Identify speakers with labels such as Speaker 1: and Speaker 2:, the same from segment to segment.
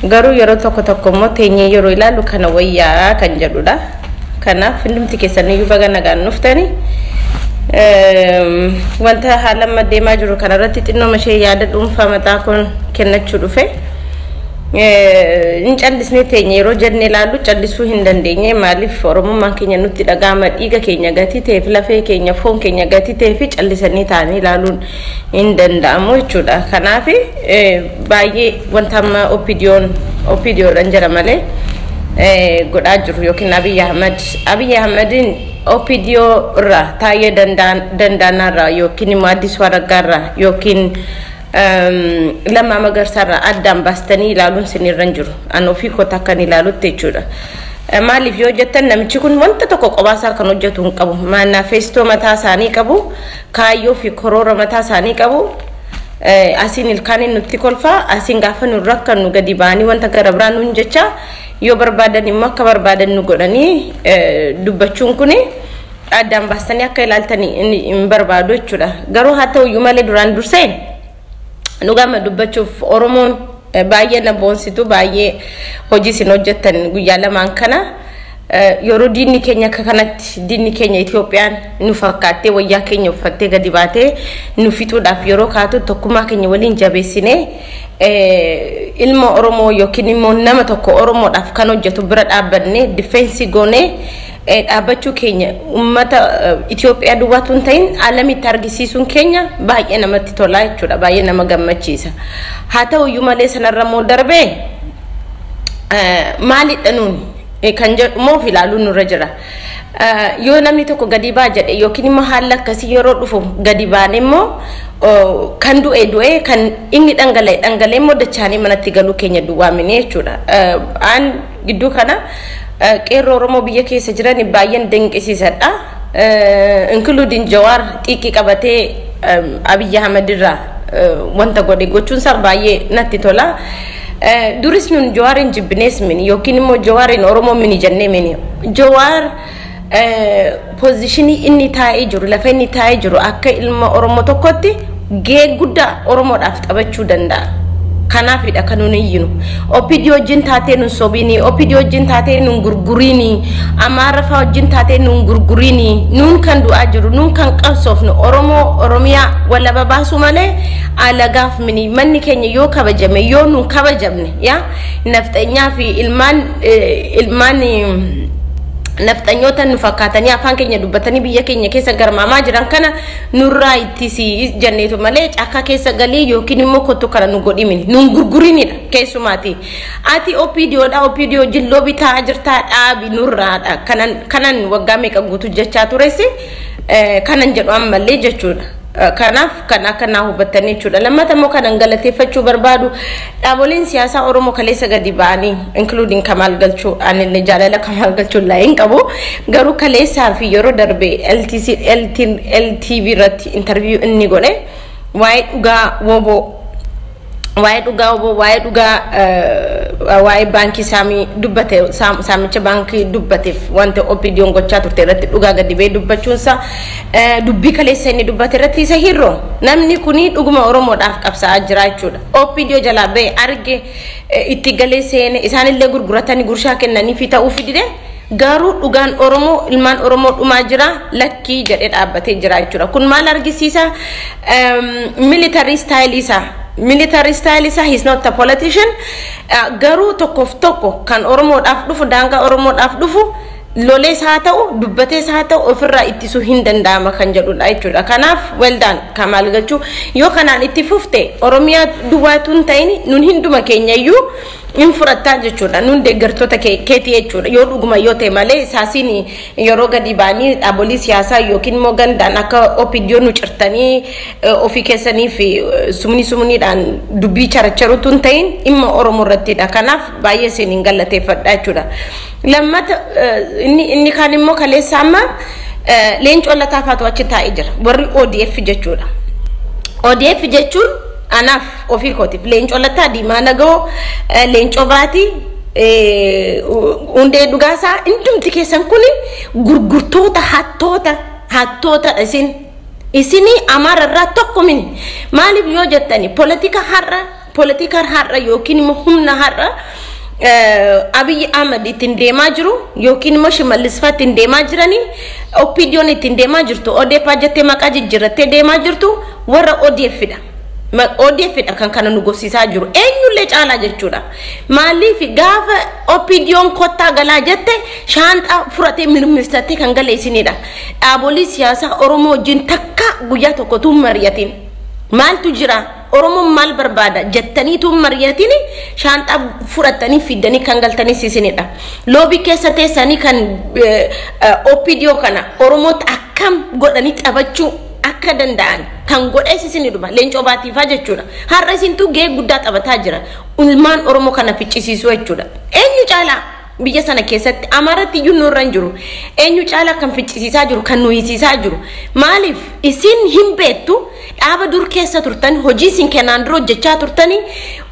Speaker 1: Garuu yeroo tokko tokko immoo teenyee yeroo ilaallu kana wayyaa kan jedhudha. Kanaaf hundumti keessaniyyuu baga nagaan dhuftani. Wanta haala amma deemaa jiru kanarratti xinnoo ishee yaada dhuunfaa mataa kun kennachuu dhufe. Hin callisnee teenye yeroo jennee ilaallu callisuu hin dandeenye. Maaliif? Oromummaan keenya nutti dhaga'ama, dhiiga keenya gatii ta'eef, lafee keenya, foon keenya gatii ta'eef, callisanii taa'anii ilaaluun hin danda'amu jechuudha. Kanaaf baay'ee wanta amma OPDO'n, OPDOdhaan jira malee, godhaa jiru yookiin Abiy Ahmad, Abiy Ahmadiin OPDO irraa, Taayee Dandaanaa yookiin immoo Addisuu Araggaa irraa yookiin Lammaa Magarsaa irraa addaan baastanii ilaaluun sinirra hin jiru. An ofii koota akkan ilaalutti jechuudha. Maaliif yoo jettan, namichi kun wanta tokko qobaasaa kan hojjetu hin qabu. Manifesto mataa isaanii qabu, kaayyoo fi karoora mataa isaanii qabu. Asiin ilkaaniin nutti kolfaa, asiin gaafa nu rakkannu gadi ba'anii wanta gara biraa nuun jecha, yoo barbaadan immoo akka barbaadan nu godhanii dubbachuun kuni addaan baastanii akka ilaaltanii hin barbaadu jechuudha. Garuu haa ta'uyyuu malee, duraan dursee dhugama dubbachuuf Oromoon baay'ee na boonsitu, baay'ee hojii isin hojjettan guyyaa lamaan kana, yeroo diinni keenya akka kanatti, diinni keenya Itoophiyaan nu fakkaattee wayyaa keenya uffattee gadi baatee nu fixuudhaaf yeroo kaatu, tokkummaa keenya waliin jabeessinee ilma Oromoo yookiin immoo nama tokko Oromoodhaaf kan hojjetu bira dhaabbannee defense goonee dhaabbachuu keenya uummata Itoophiyaa duwwaatu hin ta'in alamitti argisiisuun keenya baay'ee namatti tola jechuudha, baay'ee nama gammachiisa. Haa ta'uyyuu malee, sanarra immoo darbee maalidha nuuni kan jedhu immoo of ilaaluun nurra jira. Yoo namni tokko gadi baa jedhe yookiin immoo haalli akkasii yeroo dhufu gadi baane immoo, kan du'e du'e, kan inni dhangala'e dhangala'e immoo dachaanii manatti galuu keenya duwwaamine jechuudha. Aan gidduu kana qeerroo Oromoo biyya keessa jiran baay'een dinqisiisadha. Including Jawaar xiiqii qabatee Abiyyi Ahmad irraa wanta godhe gochuun isaa baay'ee natti tola. Duris nun Jawaariin jibbinees mini yookiin immoo Jawaariin Oromoo mini jennee mini. Jawaar position inni taa'ee jiru, lafa inni taa'ee jiru, akka ilma Oromoo tokkotti gahee guddaa Oromoodhaaf taphachuu danda'a. Kanaafidha kan nun iyyinu. OPDO wajjin taatee nun sobiini, OPDO wajjin taatee nun gurguriini, Amaara fa'aa wajjin taatee nun gurguriini, nun kan du'aa jiru, nun kan qabsoofnu Oromoo Oromiyaa walaba baasuu malee alagaaf mini. Manni keenya yoo kabajame, yoo nun kabajamne, yaa nafxanyaa fi ilmaan nafxanyoota nu fakkaatanii afaan keenya dubbatanii biyya keenya keessa garmaamaa jiran kana nurraa ittisi jenneetu malee, caakkaa keessa galii yookiin immoo kottu kana nu godhimini nun gurgurinidha keessumaati. Ati OPDOdha, OPDO jilloo bitaa jirtaa, dhaabi nurraadha. Kanan waggaa meeqa guutuu jechaa tures kanan jedhu ammallee jechuudha. Kanaaf kan akka naa hubattanii jechuudha. Lammata immoo kanan galateeffachuu barbaadu dhaaboleen siyaasaa Oromoo kaleessa gadi ba'anii, including Kamaal Galchuu. Ani jaalala Kamaal Galchuu illee hin qabu. Garuu kaleessaa fi yeroo darbe LTC LTV irratti interview inni godhe waa'ee dhugaa WBO, waa'ee dhugaa WBO, waa'ee dhugaa waa'ee baankii saamii dubbate, saamicha baankii dubbateef wanta OPDO'n gochaa turte irratti dhugaa gadi ba'ee dubbachuunsa, dubbii kaleessa inni dubbate irratti isa hirroo namni kuni dhuguma Oromoodhaaf qabsaa'aa jira jechuudha. OPDO jalaa ba'e arge, itti galee seene, isaanillee gurguratanii gurshaa kennanii fi ta'uu fidide, garuu dhugaan Oromoo, ilmaan Oromoo dhumaa jira, lakkii jedhee dhaabbatee jira jechuudha. Kun maal argisiisa? Military style isaa. Military style isaa, he is not a politician. Garuu tokkoof tokko kan Oromoodhaaf dhufu, daangaa Oromoodhaaf dhufu, lolees haa ta'u, dubbatees haa ta'u, ofirraa ittisuu hin danda'ama kan jedhudha jechuudha. Kanaaf well done, Kamaal Galchuu. Yoo kanaan itti fufte, Oromiyaa duwwaatu hin ta'in, nun hinduma keenya iyyuu hin fudhattaa jechuudha. Nun deeggartoota keetii jechuudha. Yoo dhuguma yoo ta'e malee, saasiin yeroo gadi ba'anii dhaabolee siyaasaa yookiin immoo gandaan akka OPDO nu cirtanii ofii keessanii fi sumni sumniidhaan dubbii characharutu hin ta'in, dhimma Oromoo irrattidha. Kanaaf baay'ee isin hin galateeffadha jechuudha. Lammata inni kaan immoo kaleessa amma Leencoo Lataa faatu achi taa'ee jira. Warri ODF jechuudha. ODF jechuun anaaf ofii kootiif Leencoo Lataa, Diimaa Nagoo, Leencoo Baatii, Hundee Dhugaasaa, hundumti keessan kun gurgurtoota, hattoota, hattootadha isin. Isinii Amaara irraa tokko mini. Maaliif yoo jettani, politika har'a Poolitikaan har'a yookiin immoo humna har'a Abiy Ahmed ittiin deemaa jiru yookiin immoo Shimallis fa'aa ittiin deemaa jiranii, OPDO'n ittiin deemaa jirtu, ODP jettee maqaa jijjiirrattee deemaa jirtu, warra ODF'dha. ODF'dha kan kana nu gorsiisaa jiru. Eenyullee caalaa jechuudha. Maaliif gaafa OPDO'n kottaa galaa jette shaanxaa furatee mirmirsattee kan gale isinidha. Dhaabolee siyaasaa Oromoo wajjin takka guyyaa tokko tuun mari'atiin. Maaltu jira? Oromoon maal barbaada jettanii tuun mari'atiin shaanxaa fudhattanii fiddanii kan galtanis isinidha. Lobby keessa teessanii kan OPDO kana Oromootti akkam godhanii taphachuu akka danda'an kan godhees isinidhuma, Leencoo Baatiifaa jechuudha. Har'a isintu gahee guddaa taphataa jira. Ilmaan Oromoo kana ficcisiisuu jechuudha. Eenyu caalaa biyya sana keessatti Amaaratti iyyuu nurra hin jiru. Eenyu caalaa kan ficcisiisaa jiru, kan nu hiisisaa jiru? Maaliif isin hin beektu, dhaaba dur keessa turtan, hojii isin kennaan dura hojjechaa turtanii,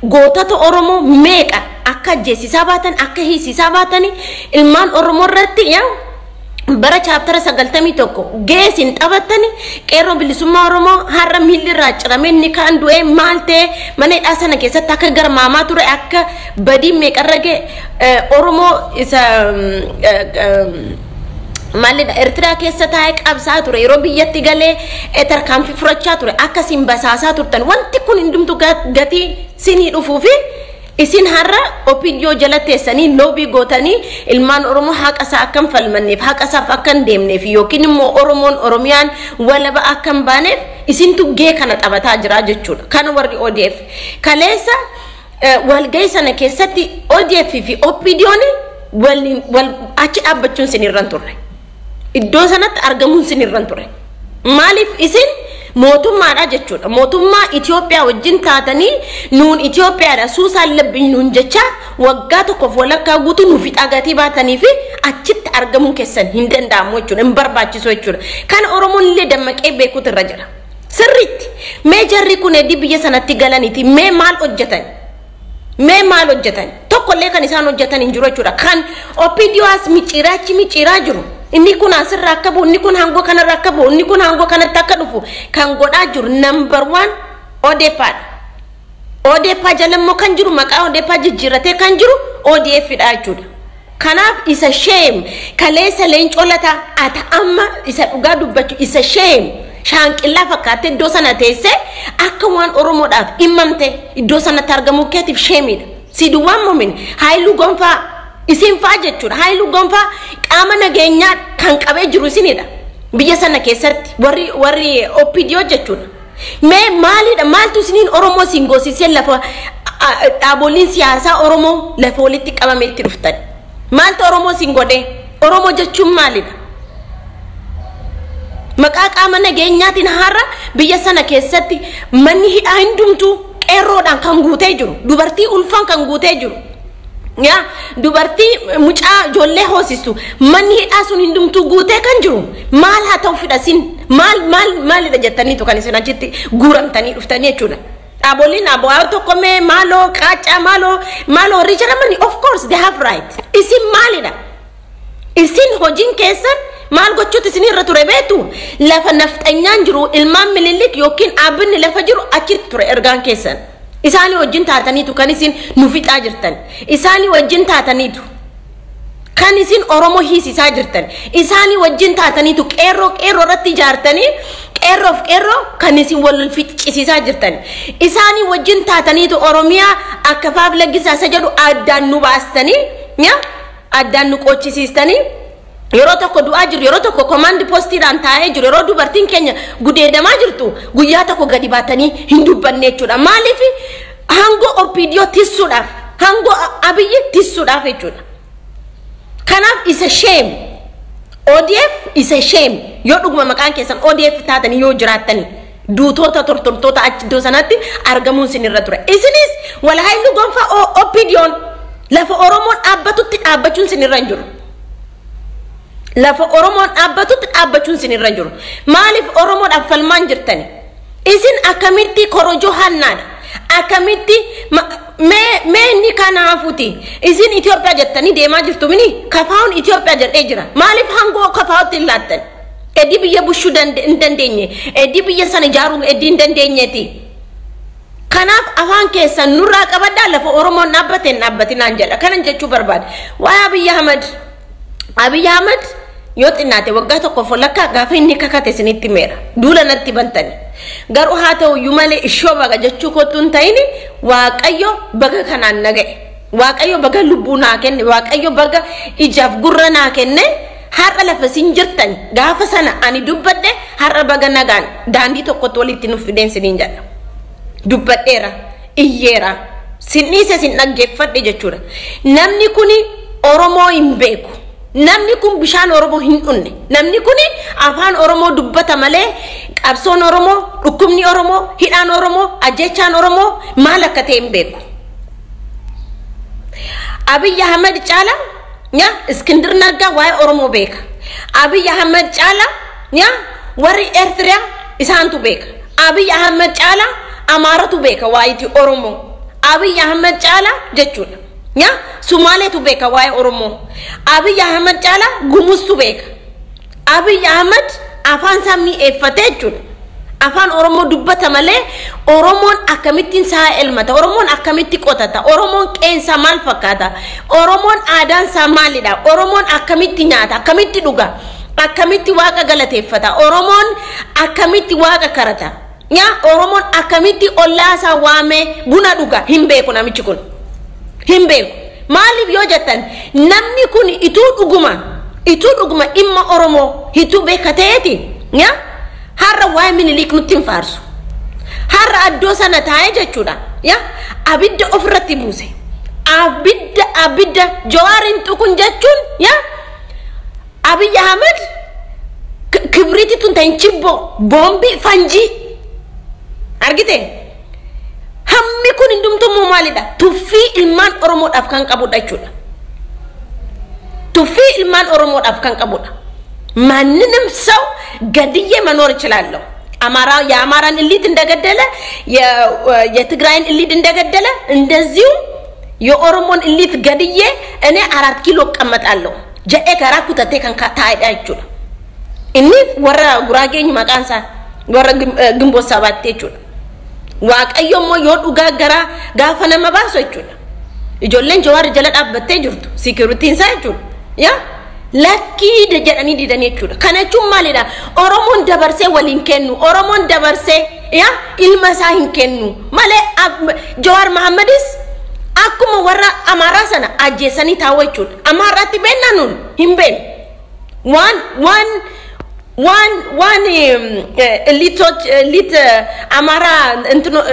Speaker 1: gootota Oromoo meeqa akka ajjeesisaa baatan, akka hiisisaa baatanii, ilmaan Oromoo irratti yaa bara chapter 91 gahee isin taphattani, qeerroo bilisummaa Oromoo har'a miilli irraa ciramee, inni kaan du'ee, maal ta'e, mana hidhaa sana keessatti akka garmaamaa ture, akka badii meeqarra ga'e, Oromoo isa maalidha Eertiraa keessa taa'ee qabsaa ture, yeroo biyyatti galee tarkaanfii furachaa ture, akkasiin basaasaa turtan, wanti kun hundumtu gatii sinii dhufuu fi isin har'a OPDO jala teessanii lobby gootanii ilmaan Oromoo haqa isaa akka hin falmanneef, haqa isaaf akka hin deemneef, yookiin immoo Oromoon Oromiyaan walaba akka hin baaneef isintu gahee kana taphataa jira jechuudha. Kana warri ODF. Kaleessa walgahii sana keessatti ODF fi OPDO'n wal achi dhaabbachuun isin irra hin turre. Iddoo sanatti argamuun isin irra hin turre. Maaliif isin mootummaadha jechuudha. Mootummaa Itoophiyaa wajjin taatanii nuun Itoophiyaadha suusaan labbii nuun jecha waggaa tokkoof walakkaa guutuu nu fixaa gatii baatanii fi achitti argamuun keessan hin danda'amu jechuudha. Hin barbaachisu jechuudha. Kana Oromoon illee dammaqee beekuutu irra jira. Sirriitti mee jarri kun heddii biyya sanatti galaniiti mee maal hojjetan? Mee maal hojjetan? Tokkollee kan isaan hojjetan hin jiru jechuudha. Kan OPDO as micciiraa achi micciiraa jiru. Inni kun asirraa akka bu'u, inni kun hangoo kanarra akka bu'u, inni kun hangoo kanatti akka dhufu kan godhaa jiru number one ODP'dha. ODP jala immoo kan jiru, maqaa ODP jijjiirratee kan jiru ODF dha jechuudha. Kanaaf isa shame kaleessa Leencoo Lataa ata amma isa dhugaa dubbachuu isa shame shaanqillaa fakkaattee iddoo sana teessee akka waan Oromoodhaaf dhimmamte iddoo sanatti argamuu keetiif shameidha. Si duwwaan moomin Haayiluu Gonfaa isin faa jechuudha. Haayiluu Gonfaa qaama nageenyaa kan qabee jiru isinidha. Biyya sana keessatti warri OPDO jechuudha. Mee maalidha, maaltu isiniin Oromoo isin goosisee lafa dhaaboliin siyaasaa Oromoo lafa walitti qabame itti dhuftan? Maaltu Oromoo isin godhee? Oromoo jechuun maalidha? Maqaa qaama nageenyaatiin har'a biyya sana keessatti manni hidhaa hundumtuu qeerroodhaan kan guutee jiru, dubartii ulfaan kan guutee jiru. Yaa dubartii mucaa ijoollee hoosistu, manni hidhaa sun hundumtuu guutee kan jiru maal haa ta'u fidhasin, maal maal maalidha jettaniitu kan isin achitti guuramtanii dhuftanii jechuudha. Dhaaboliin aboo tokko mee maaloo qaacaa maaloo maaloo warri jedhamani, of course they have right. Isin maalidha? Isin hojiin keessan maal gochuutu isin irra ture beektu? Lafa nafxanyaan jiru, ilmaan Mililik yookiin dhaabbanni lafa jiru achitti ture ergaan keessan. Isaanii wajjin taataniitu kan isin nu fixaa jirtan. Isaanii wajjin taataniitu kan isin Oromoo hiisisaa jirtan. Isaanii wajjin taataniitu qeerroo qeerroo irratti ijaartanii qeerroof qeerroo kan isin wal ficcisiisaa jirtan. Isaanii wajjin taataniitu Oromiyaa akka faaf laggisaa isa jedhu addaan nu baastanii, addaan nu qochisiistanii, yeroo tokko du'aa jiru, yeroo tokko command postiidhaan taa'ee jiru, yeroo dubartiin keenya gudeedamaa jirtu guyyaa tokko gadi baatanii hin dubbanne jechuudha. Maaliif? Hangoo OPDO tissuudhaaf, hangoo Abiyyi tissuudhaaf jechuudha. Kanaaf isa shame. ODF isa shame. Yoo dhuguma maqaan keessan ODF taatanii yoo jiraattanii, duutoota tortortoota achi iddoo sanatti argamuun isin irra ture. Isinis wal Haayiluu Gonfaa OPDO'n lafa Oromoon dhaabbatutti dhaabbachuun isin irra hin jiru. Lafa Oromoon dhaabbatutti dhaabbachuun isin irra jiru. Maaliif Oromoodhaaf falmaan jirtani? Isin akkamitti korojoo hannaadha? Akkamitti mee inni kanaafuti isin Itoophiyaa jettanii deemaa jirtu mini kafaa'uun Itoophiyaa jedhee jira. Maaliif hangoo kafaa'utti hin laattan? Eddii biyya bushuu hin dandeenye. Eddii biyya sana ijaaruu eddii hin dandeenyeeti. Kanaaf afaan keessan nurraa qabadhaa lafa Oromoon dhaabbate hin dhaabbatinaan jedha. Kanan jechuu barbaada. Waa'ee Abiyyi Ahmad. Abiyyi Ahmad yoo xinnaate waggaa tokkoof walakkaa gaafa inni kakate isinitti meera. Duula natti bantani. Garuu haa ta'uyyuu malee ishoo baga jechuu kottu hin ta'in Waaqayyo baga kanaan na ga'e. Waaqayyo baga lubbuu naa kenne. Waaqayyo baga ijaaf gurra naa kenne. Har'a lafa isin jirtan gaafa sana ani dubbadhe har'a baga nagaan daandii tokkotti walitti nuuf fideen isiniin jedha. Dubbadheera, iyyeera, sin dhiise sin dhaggeeffadhe jechuudha. Namni kuni Oromoo hin beeku. Namni kun bishaan Oromoo hin dhunne. Namni kuni afaan Oromoo dubbata malee qabsoon Oromoo, dhukkubni Oromoo, hidhaan Oromoo, ajjechaan Oromoo maal akka ta'e hin beeku. Abiyyi Ahmed caala nya Iskindir Naggaa waa'ee Oromoo beeka. Abiyyi Ahmed caala nya warri Eertiriyaa isaantu beeka. Abiyyi Ahmed caala Amaaratu beeka waa'ee Oromoo. Abiyyi Ahmed caala jechuudha. Nya Sumaaleetu beeka waa'ee Oromoo. Abiyyi Ahmed caala Gumustu beeka. Abiyyi Ahmed afaan isaa mi'eeffatee jechuudha. Afaan Oromoo dubbata malee Oromoon akkamittiin saa elmata, Oromoon akkamitti qotata, Oromoon qeensaa maal fakkaata, Oromoon aadaan isaa maalidha, Oromoon akkamitti nyaata, akkamitti dhuga, akkamitti waaqa galateeffata, Oromoon akkamitti waaqa karata. Yaa Oromoon akkamitti ollaa isaa waamee buna dhuga hin beeku namichi kun. Hin beeku. Maaliif yoo jettan namni kun ituu dhuguma dhimma Oromoo ituu beeka ta'eeti. Yaa har'a waa'ee Minilik nutti hin faarsu. Har'a addoo sana taa'ee jechuudha. Yaa abidda ofirratti buuse. Abidda Jawaariin tuqun jechuun yaa Abiyyi Ahmed kibriitii tun ta'in chibboo boombii fanjii argite. Hammi kun hundumtuu maalidha? Tuffii ilmaan Oromoodhaaf kan qabudha jechuudha. Tuffii ilmaan Oromoodhaaf kan qabudha. ማንንም ሰው ገድዬ መኖር እችላለሁ። አማራ የአማራን elite እንደገደለ የትግራይን elite እንደገደለ እንደዚሁ የኦሮሞን elite ገድዬ እኔ 4 ኪሎ እቀመጣለሁ jedhee karaa kutatee kan taa'edha jechuudha. Inni warra Guraageenyu maqaan isaa warra Ginboot Sabaatti jechuudha. Waaqayyo immoo yoo dhugaa garaa gaafa nama baasu jechuudha. Ijoolleen Jawaar jala dhaabbattee jirtu sikiritiin isaa jechuudha. Yaa lakkii jedhanii didanii jechuudha. Kana jechuun maalidha? Oromoon dabarsee waliin kennu. Oromoon dabarsee yaa ilma isaa hin kennu. Malee Jawaar Mahammadis akkuma warra Amaaraa sana ajjeesanii taa'u jechuudha. Amaaraatti beennaa nuun hin beenu. Waan elite Amaaraa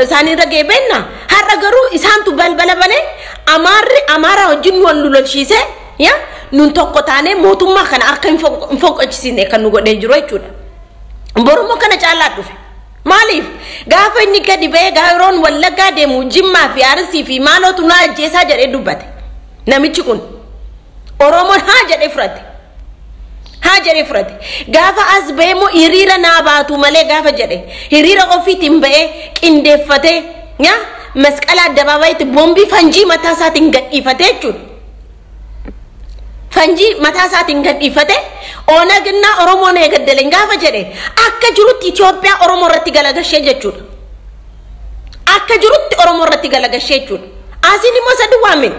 Speaker 1: isaanii irra ga'e beenna. Har'a garuu isaantu balbala banee Amaarri Amaaraa wajjin wal lolchiisee yaa nun tokko taanee mootummaa kana akka hin fonqolchisiisne kan nu godhee jiru jechuudha. Borummoo kana caalaa dhufe. Maaliif gaafa inni gadi ba'ee yeroon Wallaggaa deemu Jimmaa fi Arsii fi maalootu na ajjeesaa jedhee dubbate. Namichi kun Oromoon haa jedhee fudhate. Haa jedhee fudhate. Gaafa as ba'ee immoo hiriira naa baatu malee gaafa jedhe hiriira ofiitiin ba'ee qindeeffatee yaa masqala addabaabayitti boombii fanjii mataa isaatiin gadhiifatee jechuudha. Fanjii mataa isaatiin gadhiifate Oonagina Oromoon eeggaddaleen gaafa jedhe akka jirutti Itoophiyaa Oromoo irratti galagashee jechuudha. Akka jirutti Oromoo irratti galagashee jechuudha. Asiin immoo isa duwwaamin.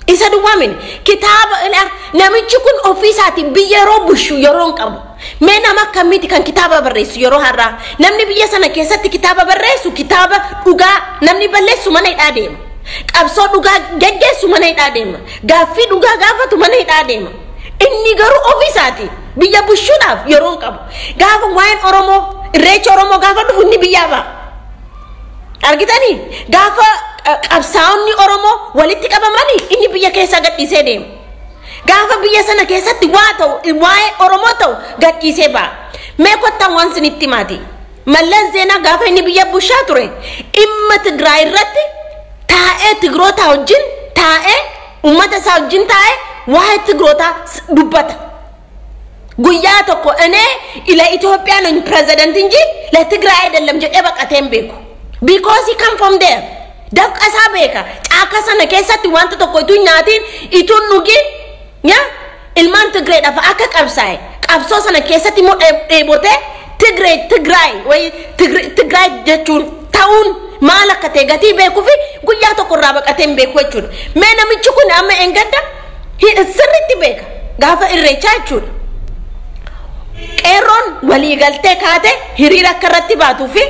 Speaker 1: Isa duwwaamin. Kitaaba namichi kun ofii isaatiin biyya yeroo bushu yeroo hin qabu. Mee nama akkamiiti kan kitaaba barreessu yeroo har'aa? Namni biyya sana keessatti kitaaba barreessu kitaaba dhugaa namni balleessu mana hidhaa deema. Qabsoo dhugaa geggeessu mana hidhaa deema. Gaaffii dhugaa gaafatu mana hidhaa deema. Inni garuu ofii isaati biyya bushuudhaaf yeroo hin qabu. Gaafa waa'een Oromoo irreecha Oromoo gaafa dhufu inni biyyaa ba'a. Argitanii gaafa qabsaa'onni Oromoo walitti qabamanii inni biyya keessa gadhiisee deema. Gaafa biyya sana keessatti waa ta'u waa'ee Oromoo ta'u gadhiisee ba'a. Mee kottaan waan isinitti himaati. Mallas Zeenaa gaafa inni biyya bushaa ture dhimma Tigraay irratti taa'ee Tigroota wajjin taa'ee uummata isaa wajjin taa'ee waa'ee Tigrootaa dubbata. Guyyaa tokko እኔ ለኢትዮጵያ ነኝ ፕሬዚደንት እንጂ ለትግራይ አይደለም jedhee baqatee hin beeku. Because he come from there. Dafqa isaa beeka. Caaka sana keessatti wanta tokko ituu hin nyaatiin ituu hin dhugin yaa ilmaan Tigreedhaaf akka qabsaa'e qabsoo sana keessatti immoo dheebotee Tigree Tigraay wayi Tigraay jechuun Ta'uun maal akka ta'e gatii beekuu fi guyyaa tokko irraa baqatee hin beeku jechuudha. Mee namichi kun amma eengadda sirriitti beeka gaafa irreechaa jechuudha. Qeerroon waliigaltee kaate hiriira akka irratti baatuu fi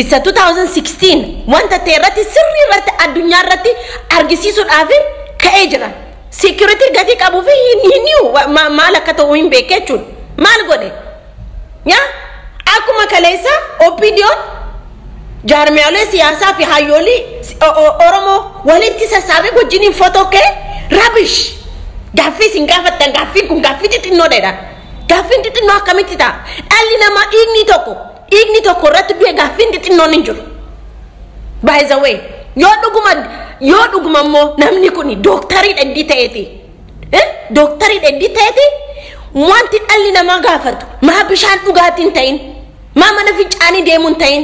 Speaker 1: isa 2016 wanta ta'e irratti sirrii irratti addunyaa irratti argisiisuudhaaf ka'ee jira. Security gatii qabuu fi hin maal akka ta'u hin beekke jechuudha. Maal godhe? Yaa akkuma kaleessa OPDO'n jaarmiyaalee siyaasaa fi hayyoolii Oromoo walitti sassaabee wajjiniin footoo ka'e rubbish. Gaaffii isin gaafattan gaaffiin kun gaaffii xixinnoodha. Gaaffiin xixinnoo akkamitti ta'a? Dhalli namaa dhiigni tokko irratti du'e gaaffiin xixinnoon hin jiru. By the way, yoo dhuguma immoo namni kun dooktarii dheddii ta'eeti. Dooktarii dheddii ta'eeti, wanti dhalli namaa gaafatu maa bishaan dhugaatii hin ta'in, maa mana fincaanii deemuu hin ta'in,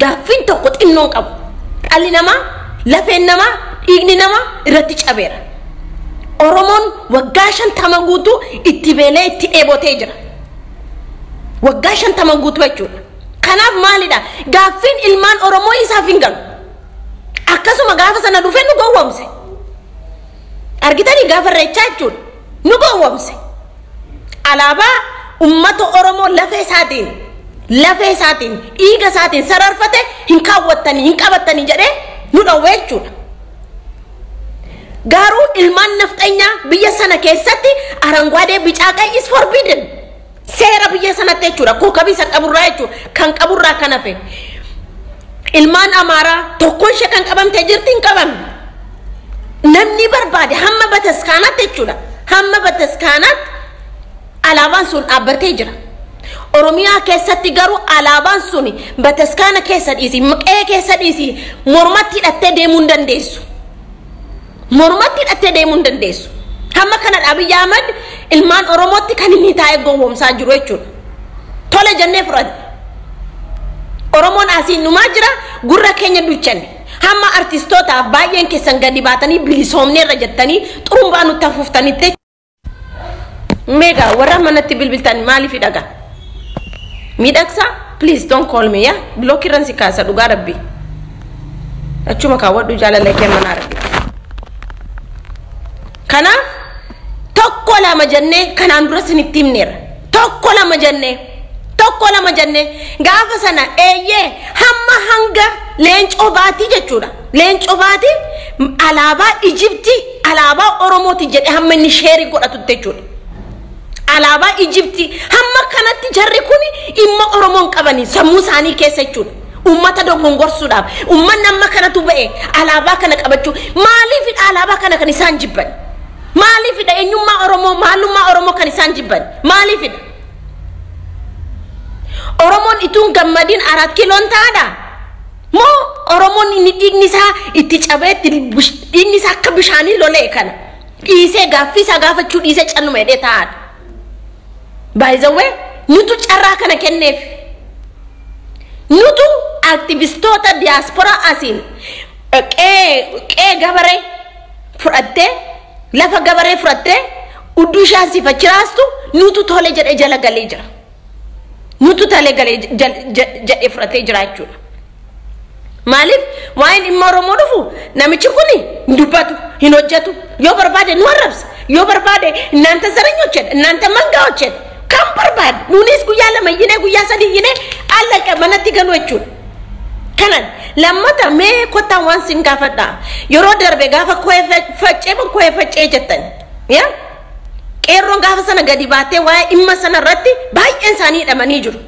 Speaker 1: gaaffiin tokko xinnoon qabu. Dhalli namaa, lafeen namaa, dhiigni namaa irratti cabeera. Oromoon waggaa 50 guutuu itti beelee itti dheebotee jira. Waggaa 50 guutuu jechuudha. Kanaaf maalidha? Gaaffiin ilmaan Oromoo isaaf hin galu. Akkasuma gaafa sana dhufee nu gowwoomse. Argitanii gaafa irreechaa jechuudha. Nu gowwoomse. Alaabaa uummata Oromoo lafee isaatiin dhiiga isaatiin sararfate hin kaawwattanii hin qabattanii jedhee nu dhowwee jechuudha. Garuu ilmaan nafxanyaa biyya sana keessatti አረንጓዴ ቢጫ ቀይ is forbidden. Seera biyya sanatti jechuudha. Kookabii isa qaburraa jechuudha. Kan qaburraa kan hafe. Ilmaan Amaaraa tokkoon ishee kan qabamtee jirti hin qabamne. Namni barbaade hamma bataskaanaatti jechuudha. Hamma bataskaanaatti alaabaan sun dhaabbatee jira. Oromiyaa keessatti garuu alaabaan sun bataskaana keessa dhiisi, qe'ee keessa dhiisi, mormatti hidhattee deemuu hin dandeessu. Mormatti hidhattee deemuu hin dandeessu. Hamma kana Abiyyi Ahmad ilmaan Oromootti kan inni taa'ee gowwoomsaa jiru jechuudha. Tole jennee fudhanne. Oromoon asiin dhumaa jira, gurra keenya duchanne. Hamma artistootaaf baay'een keessan gadi baatanii bilisoomneerra jettanii xurumbaa nutti afuuftanitti. Meegaa warra manatti bilbiltan maaliif dhagaa? Miidhagsaa? Please don't call me, yeah? Block irran si kaasa, dhugaa rabbi. Achuma kaawwadhu, jaalala kee mana argite. Kanaaf tokko lama jennee kanaan dura isinitti himneerra. Tokko lama jennee, tokko lama jennee gaafa sana eeyyee hamma hanga leencoo baatii jechuudha. Leencoo baatii alaabaa Ijiptii alaabaa Oromooti jedhee hamma inni share godhatutti jechuudha. Alaabaa Ijiptii hamma kanatti jarri kun dhimma Oromoon qabanii sammuu isaanii keessa jechuudha. Uummata dogongorsuudhaaf uummanni amma kanatu ba'e alaabaa kana qabachuu maaliifidha? Alaabaa kana kan isaan jibban maaliifidha? Eenyummaa Oromoo, maalummaa Oromoo kan isaan jibban maaliifidha? Oromoon ituun gammadiin Araat Kiiloon taadha moo Oromoon inni dhiigni isaa itti cabee dhiigni isaa akka bishaanii lolee kana dhiisee gaaffii isaa gaafachuu dhiisee calluma hidhee taa'aadha? By the way, nutu carraa kana kenneef. Nutu aktivistoota diyaasporaa asiin qe'ee gabaree fudhattee, lafa gabaree fudhattee udduu ishaan siifachiraastu nutu tole jedhee jala galee jira. Nutu tole galee jedhee fudhatee jira jechuudha. Maaliif waa'een dhimma Oromoo dhufu namichi kun hin dubbatu, hin hojjetu. Yoo barbaade nu arrabsa, yoo barbaade እናንተ ዘረኞች jedha, እናንተ መንጋዎች jedha. Kan barbaade nuunis guyyaa 2 iyyinee guyyaa 3 iyyinee allaqa manatti galu jechuudha. Kanan lammata mee kottaan waan sin gaafadha. Yeroo darbe gaafa ko'ee faccee ko'ee faccee jettan. Yaa? Qeerroon gaafa sana gadi baatee waa'ee dhimma sana irratti baay'een isaanii hidhamanii jiru.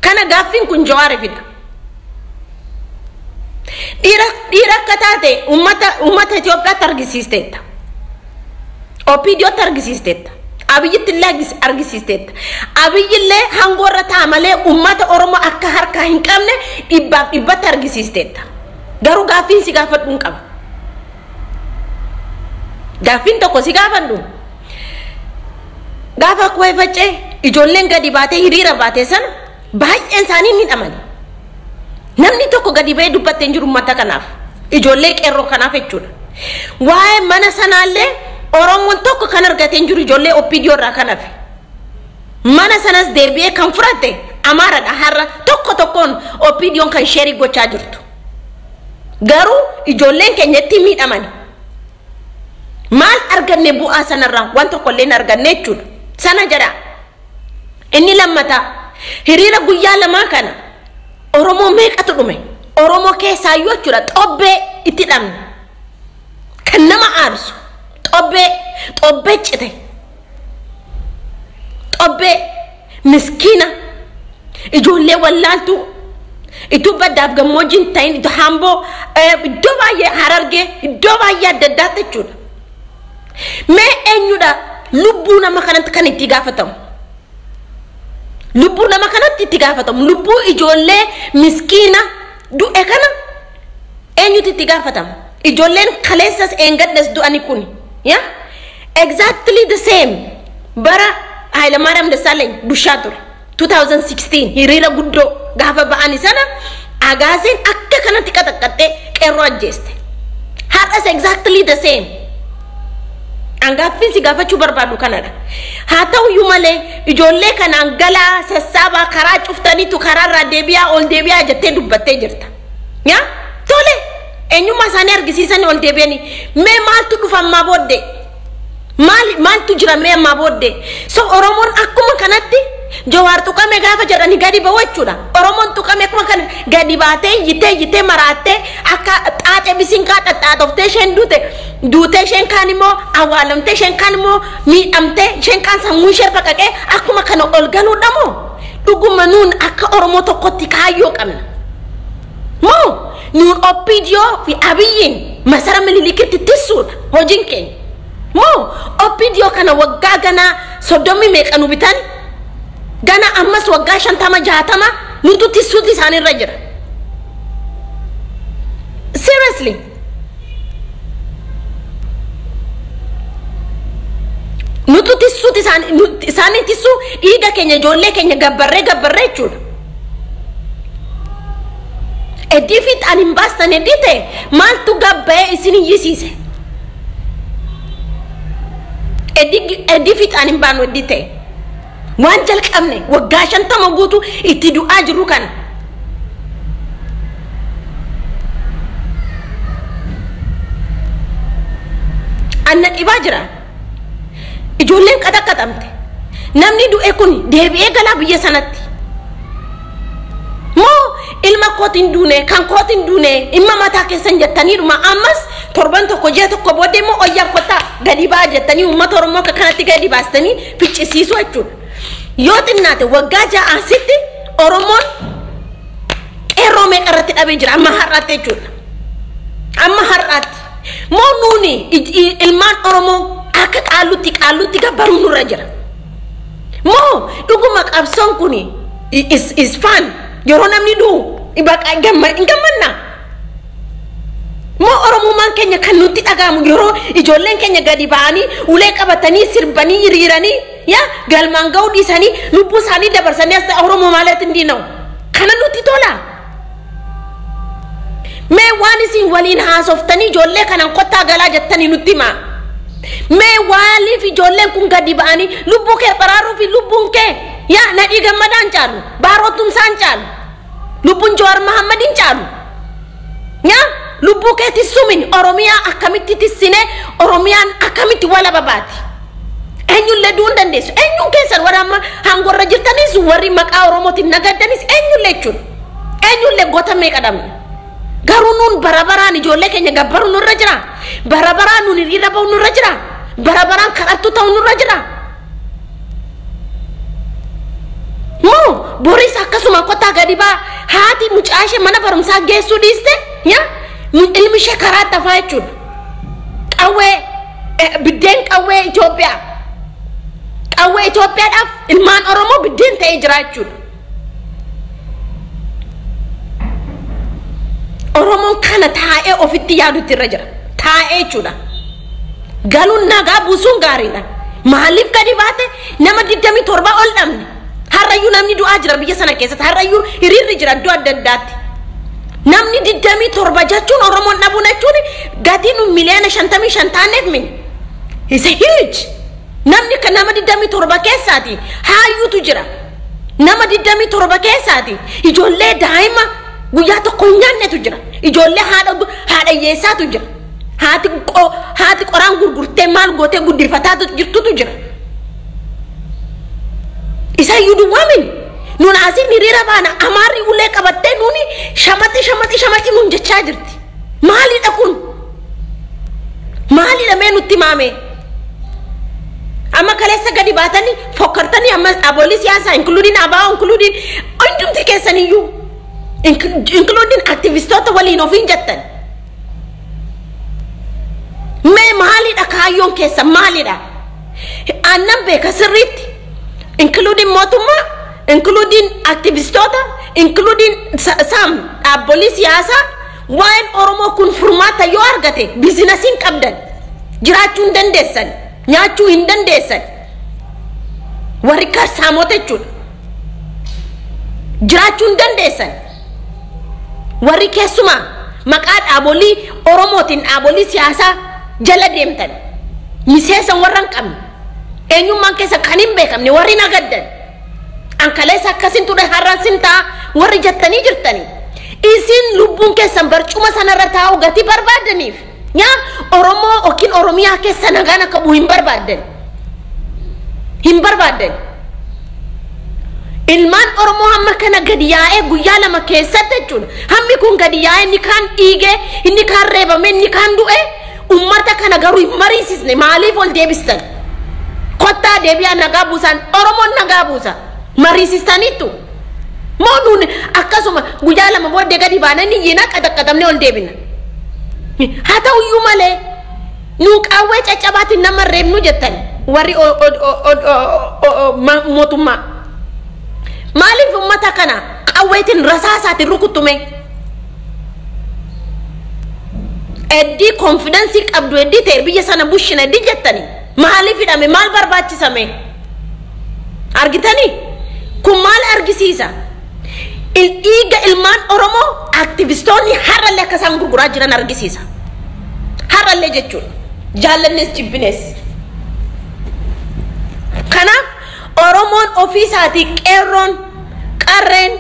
Speaker 1: Kana gaaffiin kun Jawaari fida. Dhiira akka taate uummata Itoophiyaatti argisiisteetta. OPDOtti argisiisteetta. Abiyyitti illee argisiisteetta. Abiyyillee hangoo irra ta'a malee uummata Oromoo akka harkaa hin qabne dhibbaaf dhibbatti argisiisteetta. Garuu gaaffiin si gaafadhu hin qaba. Gaaffiin tokko si gaafadhu. Gaafa kuwee faccee ijoolleen gadi baatee hiriira baatee sana baay'een isaanii ni hidhaman. Namni tokko gadi ba'ee dubbattee hin jiru uummata kanaaf. Ijoollee qeerroo kanaaf jechuudha. Waa'ee mana sanaallee Oromoon tokko kan argatee hin jiru ijoollee OPDO irraa kan hafe. Mana sanas deebi'ee kan fudhate Amaaradha, har'a tokko tokkoon OPDOon kan share gochaa jirtu. Garuu ijoolleen keenya itti miidhaman. Maal arganne bu'aa sanarraa? Waan tokkollee hin arganne jechuudha. Sana jedha. Inni lammataa hiriira guyyaa lamaa kana Oromoo meeqatu dhume? Oromoo keessaayyuu jechuudha xobbee itti dhabne. Kan nama aarsu xobbee cite. Xobbee miskiina ijoollee wallaaltuu iddoo baddaaf gammoojjiin ta'in iddoo hamboo iddoo baay'ee Harargee iddoo baay'ee adda addaatti jechuudha. Mee eenyudha lubbuu nama kanatti kan itti gaafatamu? Lubbuu nama kanatti itti gaafatamu. Lubbuu ijoollee miskiina du'e kana eenyutu itti gaafatama? Ijoolleen kaleessas eengaddas du'ani kun yaa exactly the same bara Hayilamaariyaam Dassaalany bushaa ture 2016 hiriira guddoo gaafa ba'ani sana agaaseen akka kanatti qaxaqqaxxee qeerroo ajjeeste. Har'as exactly the same. Angaaffiin si gaafachuu barbaadu kanadha. Haa ta'uyyuu malee ijoollee kanaan galaa sassaabaa karaa cuftaniitu karaarraa deebi'aa ol deebi'aa jettee dubbattee jirta. Yaa tole eenyummaa isaanii argisiisanii ol deebi'anii mee maaltu dhufa ammaa booddee? Maaltu jira mee ammaa booddee? So Oromoon akkuma kanatti Jawaar tuqame gaafa jedhanii gadi ba'u jechuudha. Oromoon tuqame akkuma kana gadi baatee iyyitee iyyitee maraattee akka xaaxee bisinkaa xaxxaaxoftee isheen duute duutee isheen kaan immoo awwaalamtee isheen kaan immoo miidhamtee isheen kaan sammuu ishee baqaqee akkuma kana ol galuudha moo dhuguma nuun akka Oromoo tokkotti kaayyoo qabna. Moo nuun OPDO fi Abiyyiin masara Minilikitti tissuudha hojiin keenya. Moo OPDO kana waggaa ganaa 30 meeqa nu bitan gana ammas waggaa 50 60 nutu tissuuti isaanirra jira. Seriously. Nutu tissuuti isaanii tissuu dhiiga keenya ijoollee keenya gabbarree gabbarree jechuudha. Eddii fi ani hin baastan eddii ta'e maaltu gabbayee isin iyyisiise? Eddii fi ani hin baanu eddii ta'e. Waan jalqabne waggaa 50 guutuu itti du'aa jirru kana. Anna dhibaa jira. Ijoolleen qaxaqqaxamte. Namni du'e kun deebi'ee galaa biyya sanatti. Moo ilma kootiin duune kan kootiin duune dhimma mataa keessan jettaniidhuma ammas torban tokko ji'a tokko booddee immoo oyyaa kottaa gadi ba'aa jettanii uummata Oromoo akka kanatti gadi baastanii ficcisiisuu jechuudha. Yoo xinnaate waggaa 6 asitti Oromoon qeerroo meeqa irratti dhabee jira amma har'aatti jechuudha. Amma har'aatti. Moo nuuni ilmaan Oromoo akka qaallutti gabbaruu nurra jira. Moo dhuguma qabsoon kuni is fun. Yeroo namni du'u hin gammanna. Moo Oromummaan keenya kan nutti dhaga'amu yeroo ijoolleen keenya gadi ba'anii ulee qabatanii sirbanii hiriiranii yaa galmaan ga'uu dhiisanii lubbuu isaanii dabarsanii as Oromoo maalitti hin diina'u. Kana nutti tola. Mee waan isin waliin haasoftanii ijoollee kanaan kottaa galaa jettanii nutti himaa. Mee waaliif ijoolleen kun gadi ba'anii lubbuu kee baraaruu fi lubbuun kee yaa Nadhii Gammadaan caalu Baaroo Tumsaan caalu lubbuun Jawaar Mahammadiin caalu. Yaa lubbuu kee tissumin Oromiyaa akkamitti tissine Oromiyaan akkamitti walaba baati? Eenyullee du'uu hin dandeessu. Eenyuun keessan warra amma hangorra jirtanis warri maqaa Oromootiin nagaddanis eenyullee jechuudha. Eenyullee goota meeqa dhabne? Garuu nuun bara baraan ijoollee keenya gabbaruu nurra jira. Bara baraan nuun hiriira ba'uu nurra jira. Bara baraan kadhattuu ta'uu nurra jira. Moo boris akkasuma kottaa gadi ba'aa haati mucaa ishee mana barumsaa geessuu dhiiste yaa ilmi ishee karaa tafaa jechuudha. Qawwee biddeen qawwee Itoophiyaa. Qawwee Itoophiyaadhaaf ilmaan Oromoo biddeen ta'ee jira jechuudha. Oromoon kana taa'ee ofitti yaadutti irra jira. Taa'ee jechuudha. Galuun nagaa buusuun gaariidha. Maaliif gadi baate nama 27 ol dhabne? Har'ayyuu namni du'aa jira biyya sana keessatti. Har'ayyuu hiriirri jira iddoo adda addaatti. Namni 27 jechuun Oromoon dhabuun jechuun gatii nu miliyoona 55 taaneef mini. It's a huge. Namni kan nama 27 keessaati haayyuutu jira. Nama 27 keessaati ijoollee daa'ima Guyyaa tokko hin nyaannetu jira. Ijoollee haadha hiyyeessaatu jira. Haati qoraan gurgurtee maal gootee guddifataa jirtutu jira. Isa iyyuu duwwaa mini. Nuun asiin hiriira baana amaarri ulee qabattee nuuni shamaxi shamaxi shamaxi nuun jechaa jirti. Maalidha kun? Maalidha mee nutti maame? Amma kaleessa gadi baatanii fokkartanii amma dhaabolee siyaasaa including ABO, including hundumti keessaniyyuu, including aktivistoota waliin ofiin jettan. Mee maalidha kaayyoon keessa maalidha? Aannan beeka sirriitti, including mootummaa, including aktivistoota, including sam dhaabbolii siyaasaa, waa'een Oromoo kun furmaata yoo argate biizinasiin qabdan jiraachuu hin dandeessan, nyaachuu hin dandeessan. Warri karsaamota jechuudha. Jiraachuu hin dandeessan. Warri keessumaa maqaa dhaabolii Oromootiin dhaabolii siyaasaa jala deemtan, miseensa warra hin qabne, eenyummaan keessa kan hin beekamne, warri nagaddan, ankaleessa akkasin ture har'aan sin ta'a warri jettanii jirtanii, isin lubbuun keessan barcuma sanarra taa'u gatii barbaadaniif yaa Oromoo yookiin Oromiyaa keessa nagaan akka bu'u hin barbaaddan, hin barbaaddan. Ilmaan Oromoo hamma kana gadi yaa'ee guyyaa 2 keessatti jechuudha. Hammi kun gadi yaa'ee inni kaan dhiigee, inni kaan reebame, inni kaan du'e, ummata kana garuu hin mariisisne. Maaliif ol deebistan? Kottaa deebi'aa nagaa buusan, Oromoon nagaa buusa. Mariisistaniittu. Moo nuun akkasuma guyyaa 2 booddee gadi baananii iyyinaa qaxaqqaxamnee ol deebina. Haa ta'uyyuu malee nuun qawwee caccabaatiin nama reebnu jettan warri mootummaa. Maaliif ummata kana qawweetiin rasaasaatiin rukuttume? Eddii konfidensii qabdu eddii ta'e biyya sana bushina eddii jettani. Maaliif hidhame? Maal barbaachisame? Argitanii? Kun maal argisiisa? Dhiiga ilmaan Oromoo aktivistoonni har'allee akka isaan gurguraa jiran argisiisa. Har'allee jechuudha. Jaallannees jibbines. Kanaaf Oromoon ofii isaatii qeerroon qarreen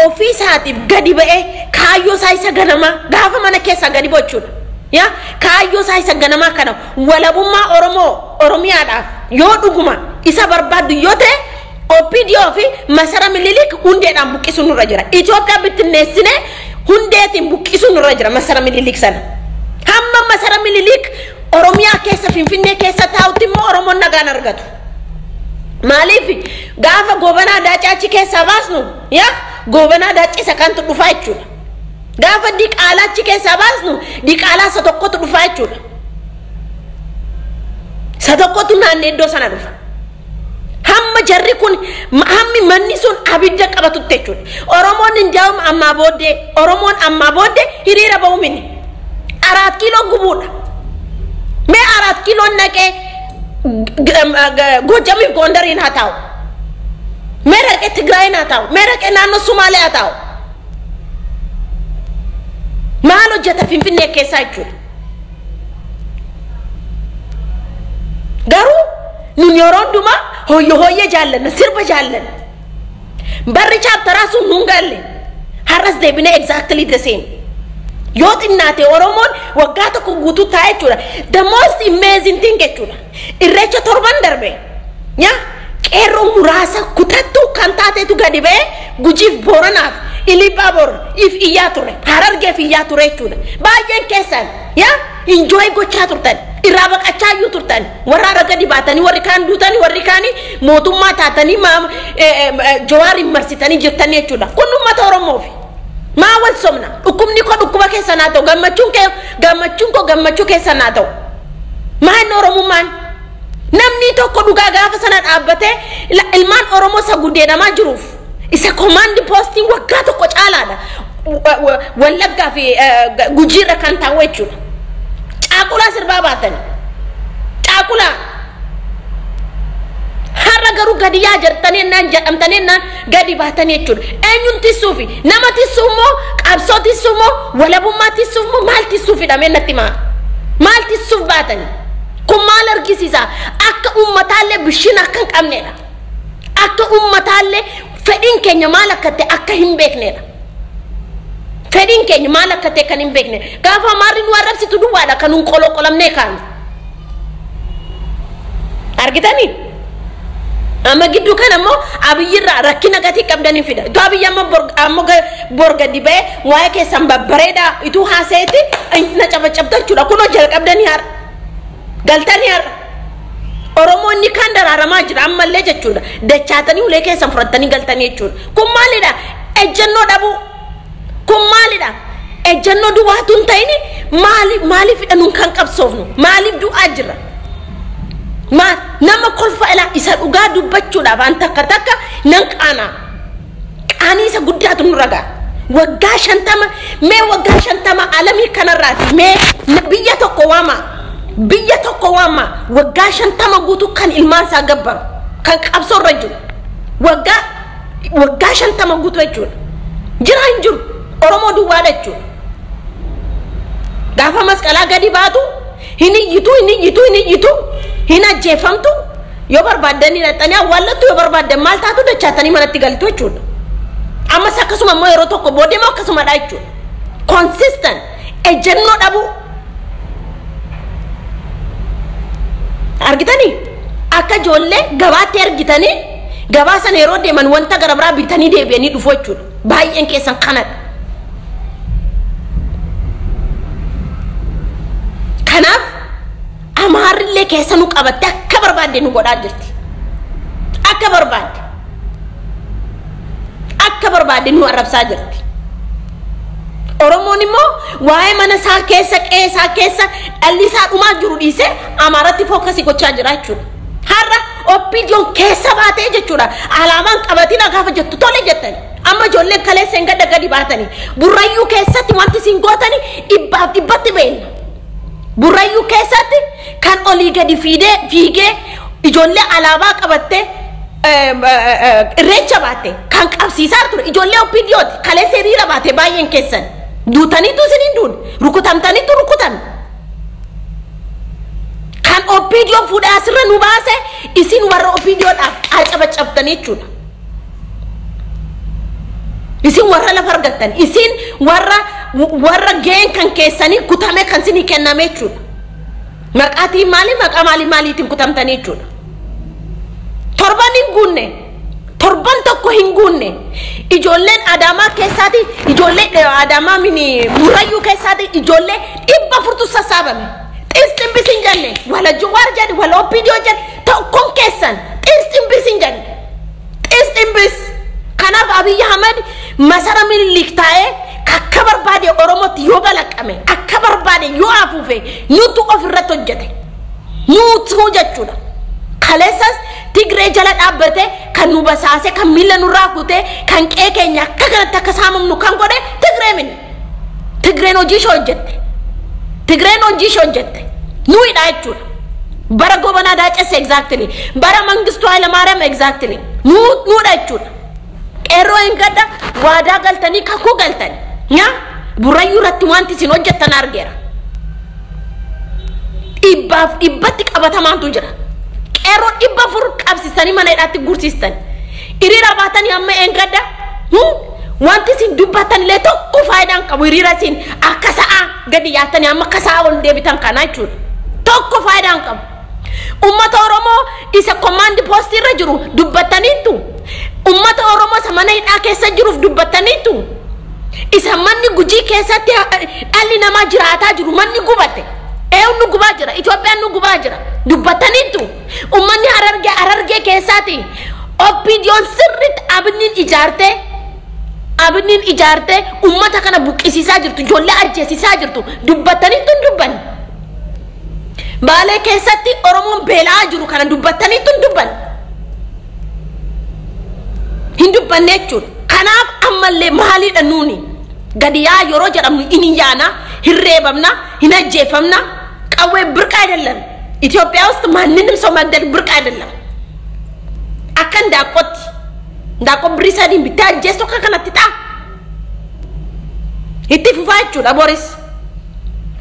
Speaker 1: ofii isaatiif gadi ba'ee kaayyoo isaa isa ganamaa gaafa mana keessaa gadi bochuudha. Yaa kaayyoo isaa isa ganamaa kana walabummaa Oromoo Oromiyaadhaaf yoo dhuguma isa barbaaddu yoo ta'e OPDO fi Masara Minilik hundeedhaan buqqisuun nurra jira. Itoophiyaa bittinneessine hundeetiin buqqisuun nurra jira Masara Minilik sana. Hamma Masara Minilik Oromiyaa keessa Finfinnee keessa taa'utti immoo Oromoon nagaan argatu. Maaliif gaafa Goobanaa Daacaa achi keessaa baasnu yaa Goobanaa Daacii isa kantu dhufaa jechuudha. Gaafa Diqaalaa achi keessaa baasnu Diqaalaa isa tokkotu dhufaa jechuudha. Isa tokkotu naannoo iddoo sana dhufa. Hamma jarri kun hammi manni sun abidda qabatutti jechuudha. Oromoon hin jaa'uun ammaa booddee, Oromoon ammaa booddee hiriira ba'uu mini. 4 kiiloo gubuudha. Mee 4 kiiloon naqee Gojjamiif Gondariin haa taa'u. Mee dhaqee Tigraayin haa taa'u. Mee dhaqee naannoo Sumaalee haa taa'u. Maal hojjeta Finfinnee keessaa jechuudha. Garuu nun yeroo hundumaa hoyyo hoyye jaallanna, sirba jaallanna. Barri chaaptaraa sun nun galle. Har'as deebinee exactly the same. Yoo xinnaate Oromoon waggaa tokko guutuu taa'e jechuudha. The most amazing thing jechuudha. Irreecha torban darbe. Yaa qeerroo muraasa kutattuu kan taatetu gadi ba'ee Gujiif Booranaaf Ilibaa Bor if iyyaa ture. Harargeef iyyaa ture jechuudha. Baay'een keessan yaa enjoy gochaa turtan. Irraa baqachaa iyyuu turtan. Warra har'a gadi baatanii warri kaan duutanii warri kaanii mootummaa taatanii Jawaariin marsitanii jirtanii jechuudha. Kun uummata Oromoofi. Maa wal somna? Dhukkubni koo dhukkuba keessa naa ta'u, gammachuun kee gammachuun koo gammachuu keessa naa ta'u. Maa inni Oromummaan? Namni tokko dhugaa gaafa sana dhaabbatee ilmaan Oromoo isa gudeedamaa jiruuf isa komaandi poostiin waggaa tokko caalaadha. Wallaggaa fi Gujiirra kan taa'u jechuudha. Caaqulaa sirbaa baatan. Caaqulaa. Har'a garuu gadi yaa jirtanii ennaan jedhamtanii ennaan gadi baatanii jechuudha. Eenyuun tissuufi? Nama tissuu moo? Qabsoo tissuu moo? Walabummaa tissuuf moo? Maal tissuuf hidhamee natti himaa? Maal tissuuf baatanii? Kun maal argisiisa? Akka uummataallee bishiin akka hin qabnedha. Akka uummataallee fedhiin keenya maal akka ta'e akka hin beeknedha. Fedhiin keenya maal akka ta'e kan hin beekne. Gaafa Amaarri nu arrabsitu duwwaadha kan nun qoloqolamnee kaanu. Argitanii? Amma gidduu kana immoo Abiyyirraa rakkina gatii qabdanii fida. Ituu Abiyyi amma bor gadi ba'ee waa'ee keessan babbareedaa ituu haasa'eeti na cabacabta jechuudha. Kunoo jalqabdanii har'a. Galtanii har'a. Oromoonni kan daraaramaa jira ammallee jechuudha. Dachaatanii ulee keessan fudhattanii galtanii jechuudha. Kun maalidha? Ejjennoo dhabuu. Kun maalidha? Ejjennoo duwwaatu hin ta'in maaliifidha nuun kan qabsoofnu? Maaliif du'aa jirra? Nama kolfa ilaa isa dhugaa dubbachuudhaaf an takka takka nan qaanaa. Qaanii isa guddaatu nurra ga'a. Waggaa 50 mee waggaa 50 alamii kanarraati mee biyya tokko waama. Biyya tokko waama waggaa 50 guutuu kan ilmaan isaa gabbaru kan qabsoo irra jiru waggaa 50 guutuu jechuudha. Jira hin jiru Oromoo duwwaadha jechuudha. Gaafa masqalaa gadi baatu hin iyyitu hin iyyitu hin iyyitu hin ajjeefamtu yoo barbaaddanii dhaqxanii awwaallattu yoo barbaaddan maal taatu dachaatanii manatti galtu jechuudha. Ammas akkasuma immoo yeroo tokko booddee immoo akkasumadha jechuudha. Consistent ejjennoo dhabuu. Argitanii akka ijoollee gabaatti argitanii gabaa sana yeroo deeman wanta gara biraa bitanii deebi'anii dhufu jechuudha. Baay'een keessan kanadha. Kanaaf Amaarrillee keessa nu qabatte akka barbaadde nu godhaa jirti. Akka barbaadde. Akka barbaadde nu arrabsaa jirti. Oromoon immoo waa'ee mana isaa keessa qe'ee isaa keessa dhalli isaa dhumaa jiru dhiisee Amaaratti fookasii gochaa jira jechuudha. Har'a OPDOn keessa baatee jechuudha. Alaabaan qabatina gaafa jettu tole jettani. Amma ijoolleen kaleessa hin gadda gadi baatanii. Burrayyuu keessatti wanti isin gootanii dhibbaaf dhibbatti beekna. Burrayyuu keessatti kan olii gadi fiigee ijoollee alaabaa qabattee irreecha baatte kan qabsiisaa ture ijoollee OPDOti kaleessa hiriira baate baay'een keessan. Duutaniitu isin hin duune rukutamtaniitu rukutan. Kan OPDO fuudhee asirra nu baase isin warra OPDOdhaaf acabacabtanii jechuudha. Isin warra lafa argattan isin warra ga'een kan keessanii kutame kan isinii kenname jechuudha. Maqaatiin maali maqaa maalii maaliitiin kutamtanii jechuudha. Torban hin guunne torban tokko hin guunne ijoolleen Adaamaa keessaati ijoollee Adaamaa mini Burrayyuu keessaati ijoollee 400 sassaabame. Xisxinbis hin jenne wala Jawaar jedhe wala OPDO jedhe tokkoon keessan xisxinbis hin jenne xisxinbis. Kanaaf Abiyyi Ahmed masara Minilik taa'ee akka barbaade Oromootti yoo balaqqame akka barbaade yoo afuufe nutu ofirratti hojjete nutu jechuudha. Kaleessas Tigree jala dhaabbate kan nu basaase kan miila nurraa kute kan qe'ee keenya akka kanatti akka saamamnu kan godhe Tigree mini. Tigreen hojii ishee hojjette. Tigreen hojii ishee hojjette. Nuyi dha jechuudha. Bara Gobanaa Daacesse exactly. Bara Mangistuu Hayilamaariyaam exactly. Nuudha jechuudha. Qeerroo hin gadda waadaa galtanii kakuu galtanii. Nya Burrayyuu irratti wanti isin hojjettan argeera. Dhibbaaf dhibbatti qabatamaantu jira. Qeerroo 400 qabsiistanii mana hidhaatti gursiistan. Hiriira baatanii amma eengadda. Wanti isin dubbattan illee tokko faayidaan qabu hiriira isin akka sa'aa gadi yaatanii amma akka sa'aa ol deebitan kana jechuudha. Tokko faayidaan qabu. Uummata Oromoo isa komaandi poostii irra jiru dubbattaniitu. Uummata Oromoo isa mana hidhaa keessa jiruuf dubbattaniitu. Isa manni Gujii keessatti dhalli namaa jiraataa jiru manni gubate. Eenyu nu gubaa jira? Itoophiyaan nu gubaa jira. Dubbattaniitu. Uummanni Harargee keessaati OPDOn sirriitti abinniin ijaartee uummata kana buqqisiisaa jirtu ijoollee ajjeesisaa jirtu dubbattaniitu hin dubbanne. Baalee keessatti Oromoon beela'aa jiru kana dubbattaniitu hin dubbanne. Hin dubbanne jechuudha. Kanaaf ammallee maalidha nuuni? Gadi yaa yeroo jedhamnu hin yaana, hin reebamna, hin ajjeefamna, qawwee ብርቅ አይደለም። ኢትዮጵያ ውስጥ ማንንም ሰው መግደል ብርቅ አይደለም። akka እንዳቆtti እንዳቆ birrii sadiin bittee ajjeestu akka kanatti ta'a. Itti fufaa jechuudha Boris.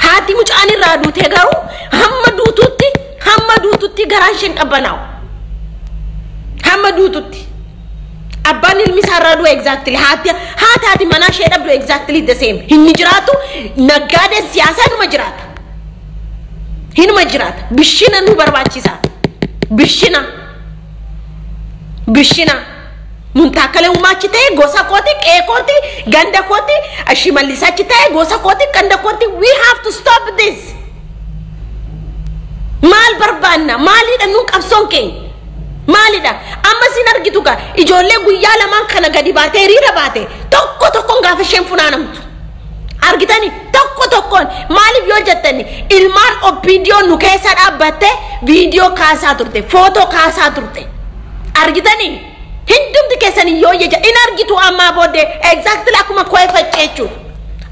Speaker 1: Haati mucaan irraa duutee garuu hamma duututti garaan isheen qabbanaa'u. Hamma duututti. Abbaan ilmi isaa irraa du'e exactly. Haati haati manaa ishee dhabdu exactly the same. Hinni jiraatu naggaadeen siyaasaa hinuma jiraata. Hinuma jiraata. Bishina nu barbaachisa. Bishina. Bishina. Nun taakkalee uumaa achi ta'e gosa kooti, qe'ee kooti, ganda kooti, Shimallis achi ta'e gosa kooti, ganda kooti. We have to stop this. Maal barbaanna? Maalidha nuun qabsoon keenya? Maalidha? Amma isin argitu gaa ijoollee guyyaa lamaan kana gadi baatee hiriira baate tokko tokkoon gaafa isheen funaanamtu. Argitani tokko tokkoon maaliif yoo jettani ilmaan OPDO nu keessa dhaabbattee viidiyoo kaasaa turte, footoo kaasaa turte. Argitani? Hundumti keessan yoo jecha in argitu ammaa booddee exactly akkuma koo'ee faccee jechuudha.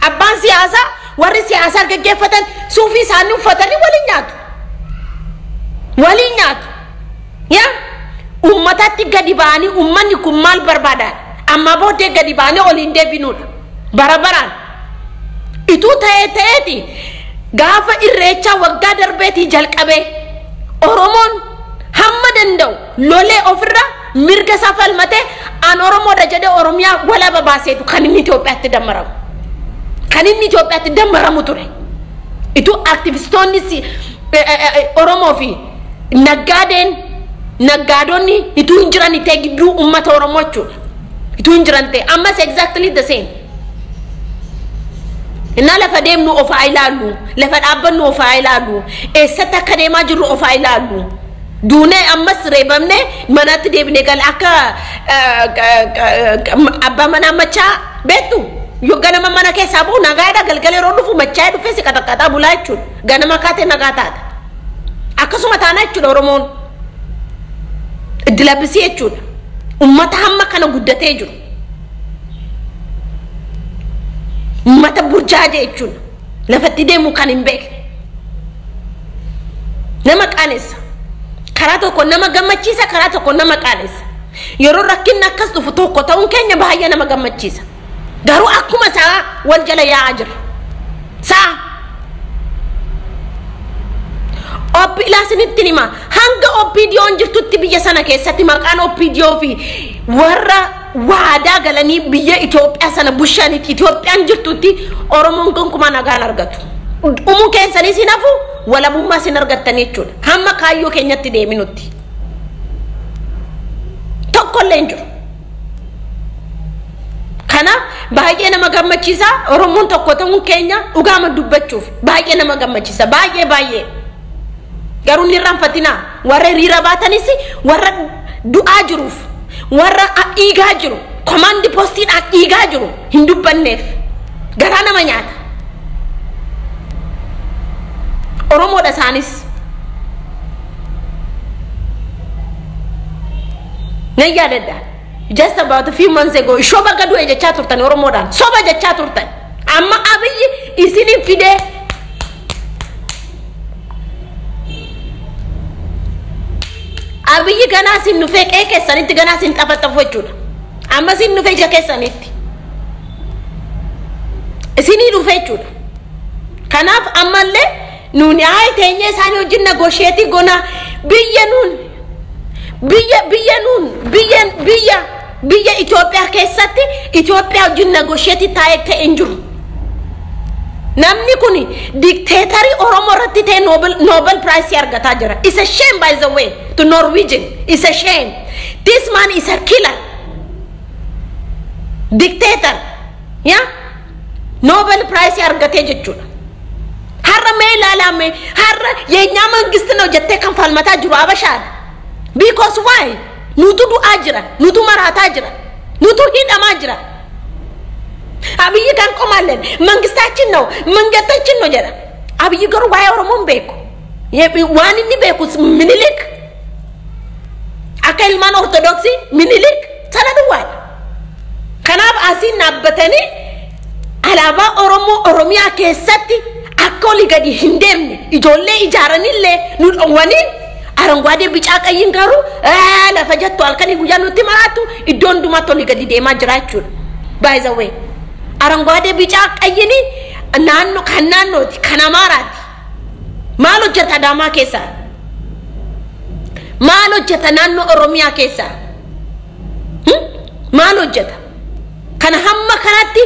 Speaker 1: Abbaan siyaasaa warri siyaasaa gaggeeffatan suufii isaanii uffatanii waliin nyaatu. Waliin nyaatu. Yaa uummatatti gadi ba'anii uummanni kun maal barbaadan? Ammaa booddee gadi ba'anii ol hin deebinuudha. Bara baraan. Ituu ta'ee ta'eeti gaafa irreechaa waggaa darbeetii jalqabee Oromoon hamma danda'u lolee ofirra mirga isaa falmatee an Oromoodha jedhee Oromiyaa walaba baaseetu kan inni Itoophiyaatti dammaramu. Kan inni Itoophiyaatti dammaramu ture. Ituu aktivistoonni Oromoo fi naggaadeen naggaadonni ituu hin jiran ta'e gidduu uummata Oromoo jechuudha. Ituu hin jiran ta'e ammas exactly the same. Innaa lafa deemnu of haa ilaallu, lafa dhaabbannu of haa ilaallu, eessatti akka deemaa jirru of haa ilaallu. Duunee ammas reebamnee manatti deebinee gala akka abbaa manaa machaa beektu. Yoo ganama mana keessaa bu'u nagaadha galgala yeroo dhufu machaa dhufee si qaxaqqaxaa bulaa jechuudha. Ganama kaatee nagaa taata. Akkasuma taana jechuudha Oromoon. Iddilabbisii jechuudha. Uummata hamma kana guddatee jiru. Uummata burjaaje jechuudha. Lafatti deemu kan hin beekne. Nama qaanessa. Karaa tokko nama gammachiisa, karaa tokko nama qaanessa. Yeroo rakkinni akkas dhufu tokko ta'uun keenya baay'ee nama gammachiisa. Garuu akkuma sa'a wal jala yaa'aa jira. Sa'a. Obbi isinitti hima hanga OPDO'n jirtutti biyya sana keessatti maqaan OPDO fi warra waadaa galanii biyya Itoophiyaa sana bushanitti Itoophiyaan jirtutti Oromoon gonkumaa nagaan argatu. Dhumuu keessanii sin hafu walabummaa sin argattan jechuudha. Hamma kaayyoo keenyatti deeminutti. Tokkollee hin jiru. Kanaaf baay'ee nama gammachiisa Oromoon tokko ta'uun keenya dhugaama dubbachuuf baay'ee nama gammachiisa baay'ee baay'ee. Garuu inni irraanfatinaa warra hiriira baatanis warra du'aa jiruuf warra dhiigaa jiru komaandi poostiidhaan dhiigaa jiru hin dubbanneef garaa nama nyaata. Oromoodha isaanis. Nan yaadadha. Just about a few months ago, soba du'e jechaa turtan Oromoodhaan. Soba jechaa turtan. Amma Abiyyi isinin fidee Abiyyi ganaa isin dhufee qe'ee keessanitti ganaa isin xafaxafu jechuudha. Amma isin dhufee ija keessanitti. Isinii dhufee jechuudha. Kanaaf ammallee nuuni haa teenyee isaanii wajjin negotiate goona biyya nuun biyya biyya nuun biyya biyya biyya Itoophiyaa keessatti Itoophiyaa wajjin negotiate taa'ee ta'e hin jiru. Namni kun dikteetarii Oromoo irratti ta'e Nobel Prize argataa jira. It's a shame, by the way, to Norwegian. It's a shame. This man is a killer. Dictator. Yeah? Nobel Prize argatee jechuudha. Har'a mee ilaalame har'a የኛ መንግስት ነው jettee kan falmataa jiru Habashaadha. Because why? Nutu du'aa jira, nutu maraataa jira, nutu hidhamaa jira. Abiyyi kan qomalleen መንግስታችን ነው መንገዳችን ነው jedha. Abiyyi garuu waa'ee Oromoo hin beeku. Waan inni beeku Minilik akka ilmaan Ortodoksii Minilik sana duwwaadha. Kanaaf asiin dhaabbatanii alaabaa Oromoo Oromiyaa keessatti akka olii gadi hin deemne ijoollee ijaaranillee nu dhowwanii አረንጓዴ ቢጫ ቀይን garuu lafa jettu halkanii guyyaa nutti maraatu iddoo hundumaatti olii gadi deemaa jira jechuudha. By the way, አረንጓዴ ቢጫ ቀይን naannoo kan naannooti kan Amaaraati. Maal hojjeta Adaamaa keessa? Maal hojjeta naannoo Oromiyaa keessa? Maal hojjeta? Kana hamma kanatti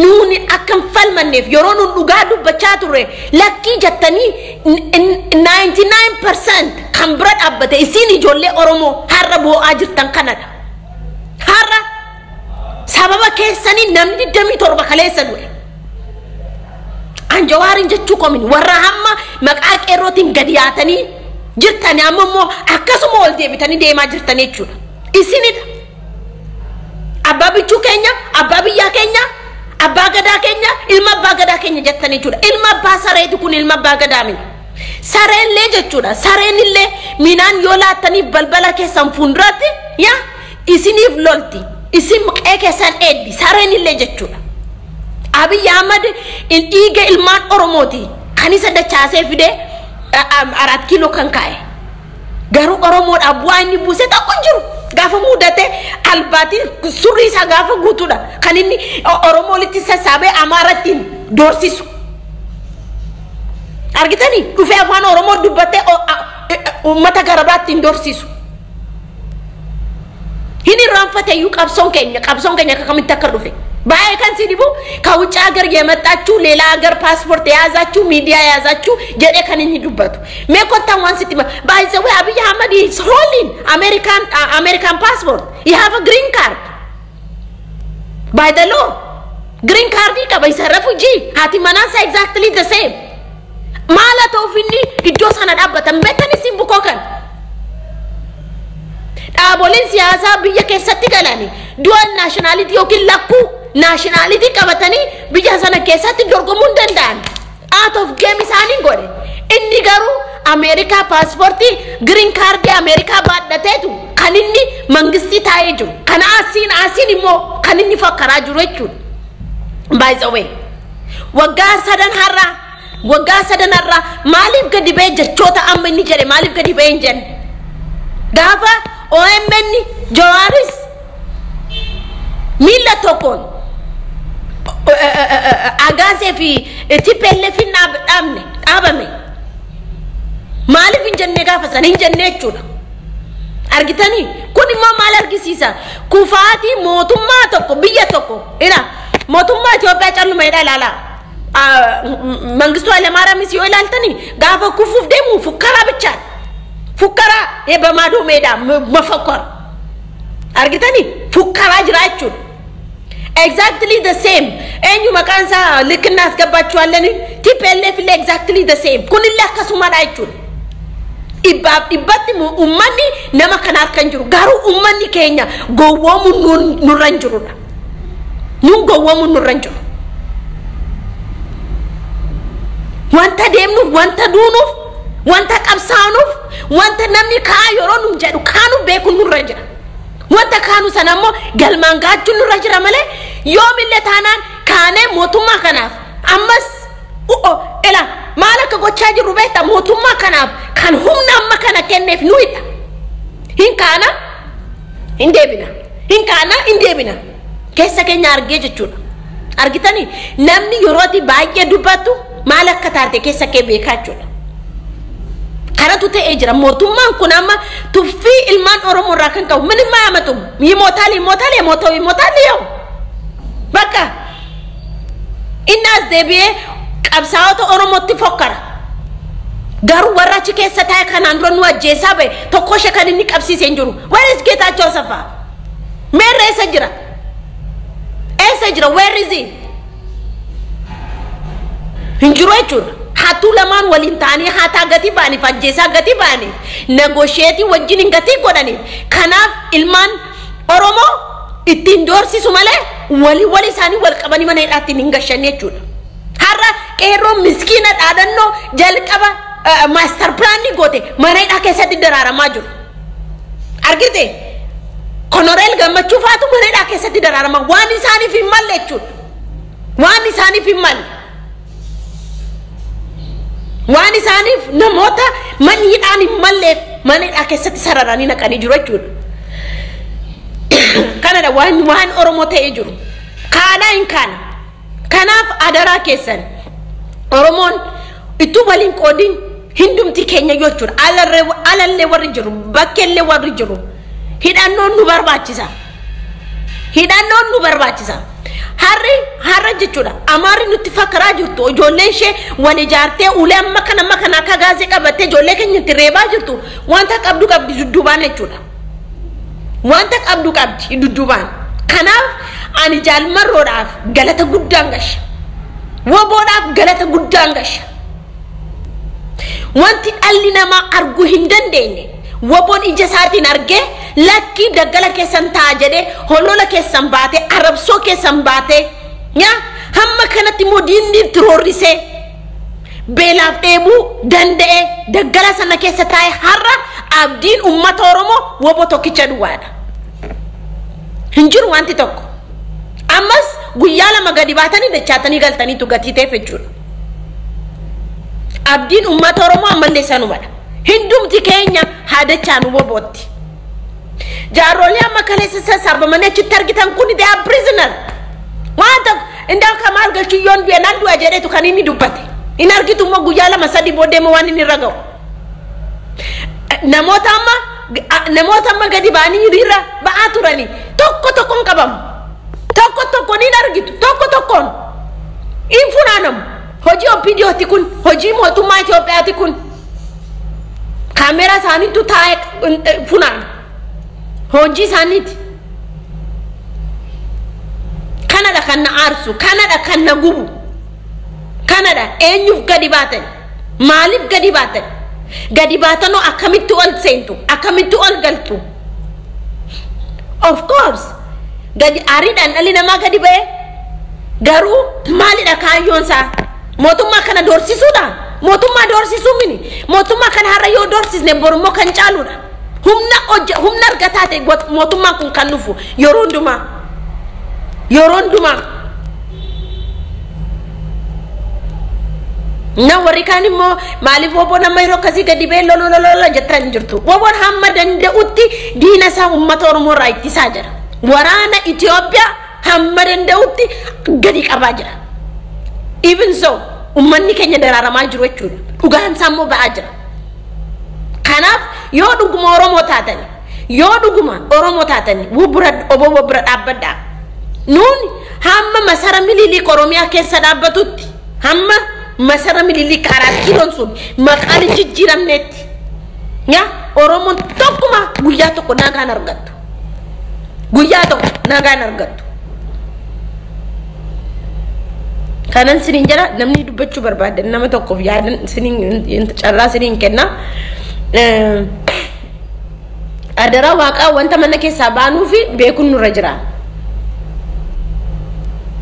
Speaker 1: nuuni akka hin falmanneef yeroo nun dhugaa dubbachaa turre lakkii jettanii 99% kan bira dhaabbate isin ijoollee Oromoo har'a boo'aa jirtan kanadha. Har'a sababa keessanii namni 27 kaleessa du'e. Anjawaarin jechuu komin warra hamma maqaa qeerrootiin gadi yaatanii jirtanii amma immoo akkasuma ol deebitanii deemaa jirtan jechuudha. Isinidha. Abbaa bichuu keenya, abbaa biyyaa keenya, abbaa gadaa keenya, ilma abbaa gadaa keenya jettan jechuudha. Ilma abbaa sareeti kun ilma abbaa gadaa miti. Sareenillee jechuudha. Sareenillee minaan yoo laattaniif balbala keessan fuulduratti yaa isiniif lolti. Isin qe'ee keessan eeddi. Sareenillee jechuudha. Abiy Ahmad dhiiga ilmaan Oromooti. Kan isa dachaasee fidee 4 kiiloo kan kaa'e. Garuu Oromoodhaaf bu'aa inni buuse tokko hin jiru. Gaafa mudate albaatiin surrii isaa gaafa guutuudha. Kan inni Oromoo walitti sassaabee Amaarattiin doorsisu. Argitanii dhufee afaan Oromoo dubbattee uummata garabaattiin doorsisu. Hin irraanfate iyyuu qabsoon keenya akkamitti akka dhufe. ባይ kan ሲዲቡ ከውጭ ሀገር የመጣችሁ ሌላ ሀገር ፓስፖርት የያዛችሁ ሚዲያ የያዛችሁ ጀዴ ከን ዱበቱ ሜኮታን ዋን ሲቲ ባይ ዘ ወይ አብይ አህመድ is holding American passport. He have a green card by the law. Green card qaba, is a refugee. Haati manaasa exactly the same. Maala ta'uuf inni iddoo sana dhaabbatan beektan isin bukoo kan dhaaboleen siyaasaa biyya keessatti galanii dual nationality yookiin lakkuu nationality qabatanii biyya sana keessatti dorgomuu hin danda'an. Out of game isaanii godhe. Inni garuu Ameerikaa paaspoortii green card Ameerikaa baadhateetu kan inni mangistii taa'ee jiru. Kana asiin immoo kan inni fakkaraa jiru jechuudha. By the way, waggaa sadan har'a maaliif gadi ba'e jechoota amma inni jedhe maaliif gadi ba'e hin jenne? Gaafa OMN Jawaaris miila tokkoon Agaasee fi TPLF dhaabame. Maaliif hin jenne gaafa sana hin jenne jechuudha. Argitanii kun immoo maal argisiisa? Kufaatii mootummaa tokko biyya tokko ila mootummaa Itoophiyaa calluma jedha ilaalaa. Mangistuu Hayilamaariyaamis yoo ilaaltanii gaafa kufuuf deemu fukkaraa bichaadha. Fukkaraa በማዶ ሜዳ መፈኮር አርግተኒ ፉከራ jira jechuudha. Exactly the same. Eenyu maqaan isaa ልክ እናስገባችኋለን። TPLF illee exactly the same. Kunillee akkasumadha jechuudha. Dhibbaaf dhibbatti uummanni nama kana harka hin jiru. Garuu uummanni keenya gowwoomuun nurra hin jirudha. Nuun gowwoomuun nurra hin jiru. Wanta deemnuuf, wanta duunuuf, wanta qabsaanuuf, wanta namni kaa yeroo nuun jedhu kaanu beekuun nurra jira. Wanta kaanu sana immoo galmaan gaachuun nurra jira malee yoomillee taanaan kaanee mootummaa kanaaf ammas ila maal akka gochaa jirru beekta mootummaa kanaaf kan humna amma kana kenneef nuyidha. Hin kaana hin deebina. Hin kaana hin deebina. Keessa keenya argee jechuudha. Argitanii namni yerootti baay'ee dubbattu maal akka taate keessa kee beekaa jechuudha. Kanatu ta'ee jira. Mootummaan kun amma tuffii ilmaan Oromoo irraa kan qabu ምንም አያመጡም። ይሞታል ይሞታል የሞተው ይሞታል። ያው በቃ inni as deebi'ee qabsaa'ota Oromootti fokkara. Garuu warra achi keessa taa'e kanaan dura nu ajjeesaa ba'e tokko ishee kan inni qabsiisee hin jiru. Where is Geetaachoo Asaffaa? Meerra eessa jira? Eessa jira? Where is he? Hin jiru jechuudha. Hattuu lamaan waliin ta'anii hataa gatii ba'aniif ajjeesaa gatii ba'aniif negosheetii wajjin hin gatii godhaniif. Kanaaf ilmaan Oromoo ittiin doorsisu malee walii walii isaanii wal qabanii mana hidhaatti hin gashanne jechuudha. Har'a qeerroo miskiina dhaadannoo jalqaba maaster pilaanii goote mana hidhaa keessatti daraaramaa jiru. Argite Konoreel Gammachuu faatu mana hidhaa keessatti daraaramaa waan isaaniif hin malle jechuudha. Waan isaaniif hin malle. Waan isaaniif namoota manni hidhaan hin malleef mana hidhaa keessatti sararanii naqanii jiru jechuudha. Kanadha waan Oromoo ta'ee jiru. Kaanaa hin kaana. Kanaaf adaraa keessan Oromoon ittuu waliin qoodiin hindumti keenya jechuudha. Alallee warri jiru, bakkeellee warri jiru. Hidhannoon nu barbaachisa. Hidhannoon nu barbaachisa. Harri har'a jechuudha. Amaarri nutti fakkaraa jirtu. Ijoolleen ishee wal ijaartee ulee amma kana amma kana akka gaazee qabattee ijoollee keenya itti reebaa jirtu. Wanta qabdu qabdi dudduubaan jechuudha. Wanta qabdu qabdi dudduubaan. Kanaaf ani jaalmarroodhaaf galata guddaan gasha. Woboodhaaf galata guddaan gasha. Wanti dhalli namaa arguu hin dandeenye woboon ija isaatiin argee lakkii daggala keessan ta'a jedhee holola keessan baatee arrabsoo keessan baatee yaa hamma kanatti immoo diinni itti roorrisee beelaaf dheebuu danda'ee daggala sana keessa taa'ee har'a abdiin uummata Oromoo woboo tokkicha duwwaadha. Hin jiru wanti tokko. Ammas guyyaa lama gadi baatanii dachaatanii galtaniitu gatii ta'eef jechuudha. Abdiin uummata Oromoo ammallee sanumadha. Hindumti keenya haadachaan wobootti. Jaarrolee amma kaleessa sassaabamanii achitti argitan kun they are prisoner. Waan tokko indaa kamaal galchuu yoon du'e nan du'a jedheetu kan inni dubbate. Hin argitu immoo guyyaa lama sadii booddee immoo waan inni irra ga'u. Namoota amma gadi ba'anii hiriira ba'aa turanii tokko tokkoon qabamu. Tokko tokkoon hin argitu tokko tokkoon hin funaanamu. Hojii OPDOtti kun hojii mootummaa Itoophiyaati kun. Kaameraa isaaniitu taa'ee funaana. Hojii isaaniiti. Kanadha kan na aarsu, kanadha kan na gubu. Kanadha eenyuuf gadi baatan? Maaliif gadi baatan? Gadi baatanoo akkamitti ol seentu? Akkamitti ol galtu? Of course, gadi aariidhaan dhalli namaa gadi ba'e garuu maalidha kaayyoon isaa? Mootummaa kana doorsisuudha. Mootummaa doorsisuu mini. Mootummaa kana har'a yoo doorsisne borummoo kan caaludha. Humna argataa ta'e mootummaan kun kan dhufu yeroo hundumaa. Yeroo hundumaa. Na warri kaan immoo maaliif woboon amma yeroo akkasii gadi ba'ee lolololola jettan hin jirtu. Woboon hamma danda'utti diina isaa uummata Oromoo irraa ittisaa jira. Waraana Itoophiyaa hamma danda'utti gadi qabaa jira. Even so, uummanni keenya daraaramaa jiru jechuudha. Dhugaan isaa immoo ba'aa jira. Kanaaf yoo dhuguma Oromoo taatani, yoo dhuguma Oromoo taatani, obbo bira dhaabbadhaa. Nuuni hamma masara Mililik Oromiyaa keessa dhaabbatutti, hamma masara Mililik 4 kiiloon sun maqaan hin jijjiiramnetti. Yaa Oromoon tokkuma guyyaa tokko nagaan argattu. Guyyaa tokko nagaan argattu. Kanan sinin jira namni dubbachuu barbaade nama tokkoof yaadan sinin carraa sinin kenna. Adaraa waaqaa wanta mana keessaa baanuu fi beekuun nurra jira.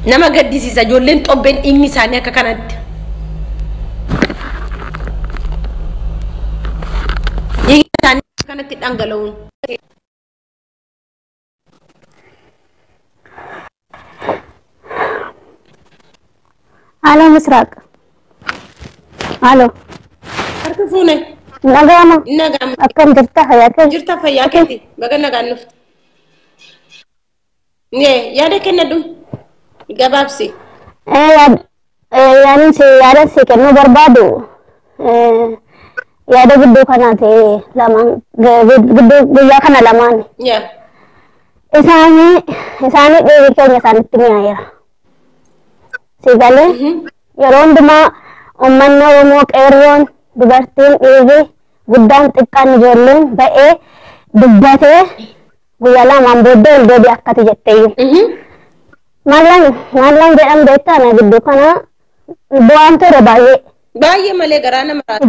Speaker 1: Nama gaddisiisa ijoolleen xobbeen dhiigni isaanii akka kanatti. Dhiigni isaanii akka kanatti dhangala'uun.
Speaker 2: Halo Misraaq. Halo.
Speaker 1: Harka fuune.
Speaker 2: Nagaama.
Speaker 1: Nagaama.
Speaker 2: Akkam jirta fayyaa keeti?
Speaker 1: Jirta fayyaa keeti. Baga nagaan dhufte. Yaada kennadhu. Gabaabsi.
Speaker 2: Yaanin si yaada si kennuu barbaadu yaada gidduu kanaa ta'e lamaan gidduu guyyaa kana lamaan. Isaanii dhiirri keenya isaanitti mi'aayeera. Si galee yeroo hundumaa uummanni Oromoo qeerroon dubartiin dhiirri guddaan xiqqaan ijoolleen ba'ee dubbatee guyyaa lamaan booddee ol deebi'e akkati jetteeyyuu. Maallan jedhan beektaa na gidduu kana bu'aan ture baay'ee.
Speaker 1: Baay'ee malee garaa nama raasa.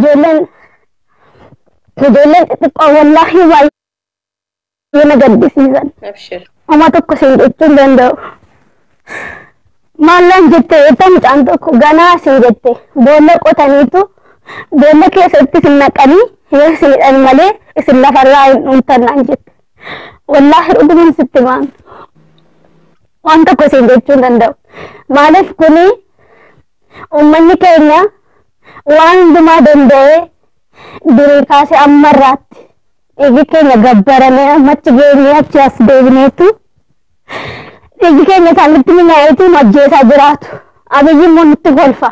Speaker 2: Ijoolleen xixiqqoo wallaahi baay'ee na gaddisiisan.
Speaker 1: Abshir.
Speaker 2: Oma tokko siin jechuu hin danda'u. Maallan jette beektaa mucaan tokko ganaa siin jette boolla qotaniitu boolla keessatti isin naqanii yoo isin hidhan malee isin lafarraa hin dhumtan naan jette. Wallaahi dhugumaan sitti maanu. Waan tokko siin jechuu hin danda'u. Maaliif kuni uummanni keenya waan hundumaa danda'ee durii kaasee ammarraatti dhiigi keenya gabbaramee achi geenyee achi as deebineetu dhiigi keenya isaanitti mi'aayeetu nu ajjeesaa jiraatu. Abiyyi immoo nutti kolfa.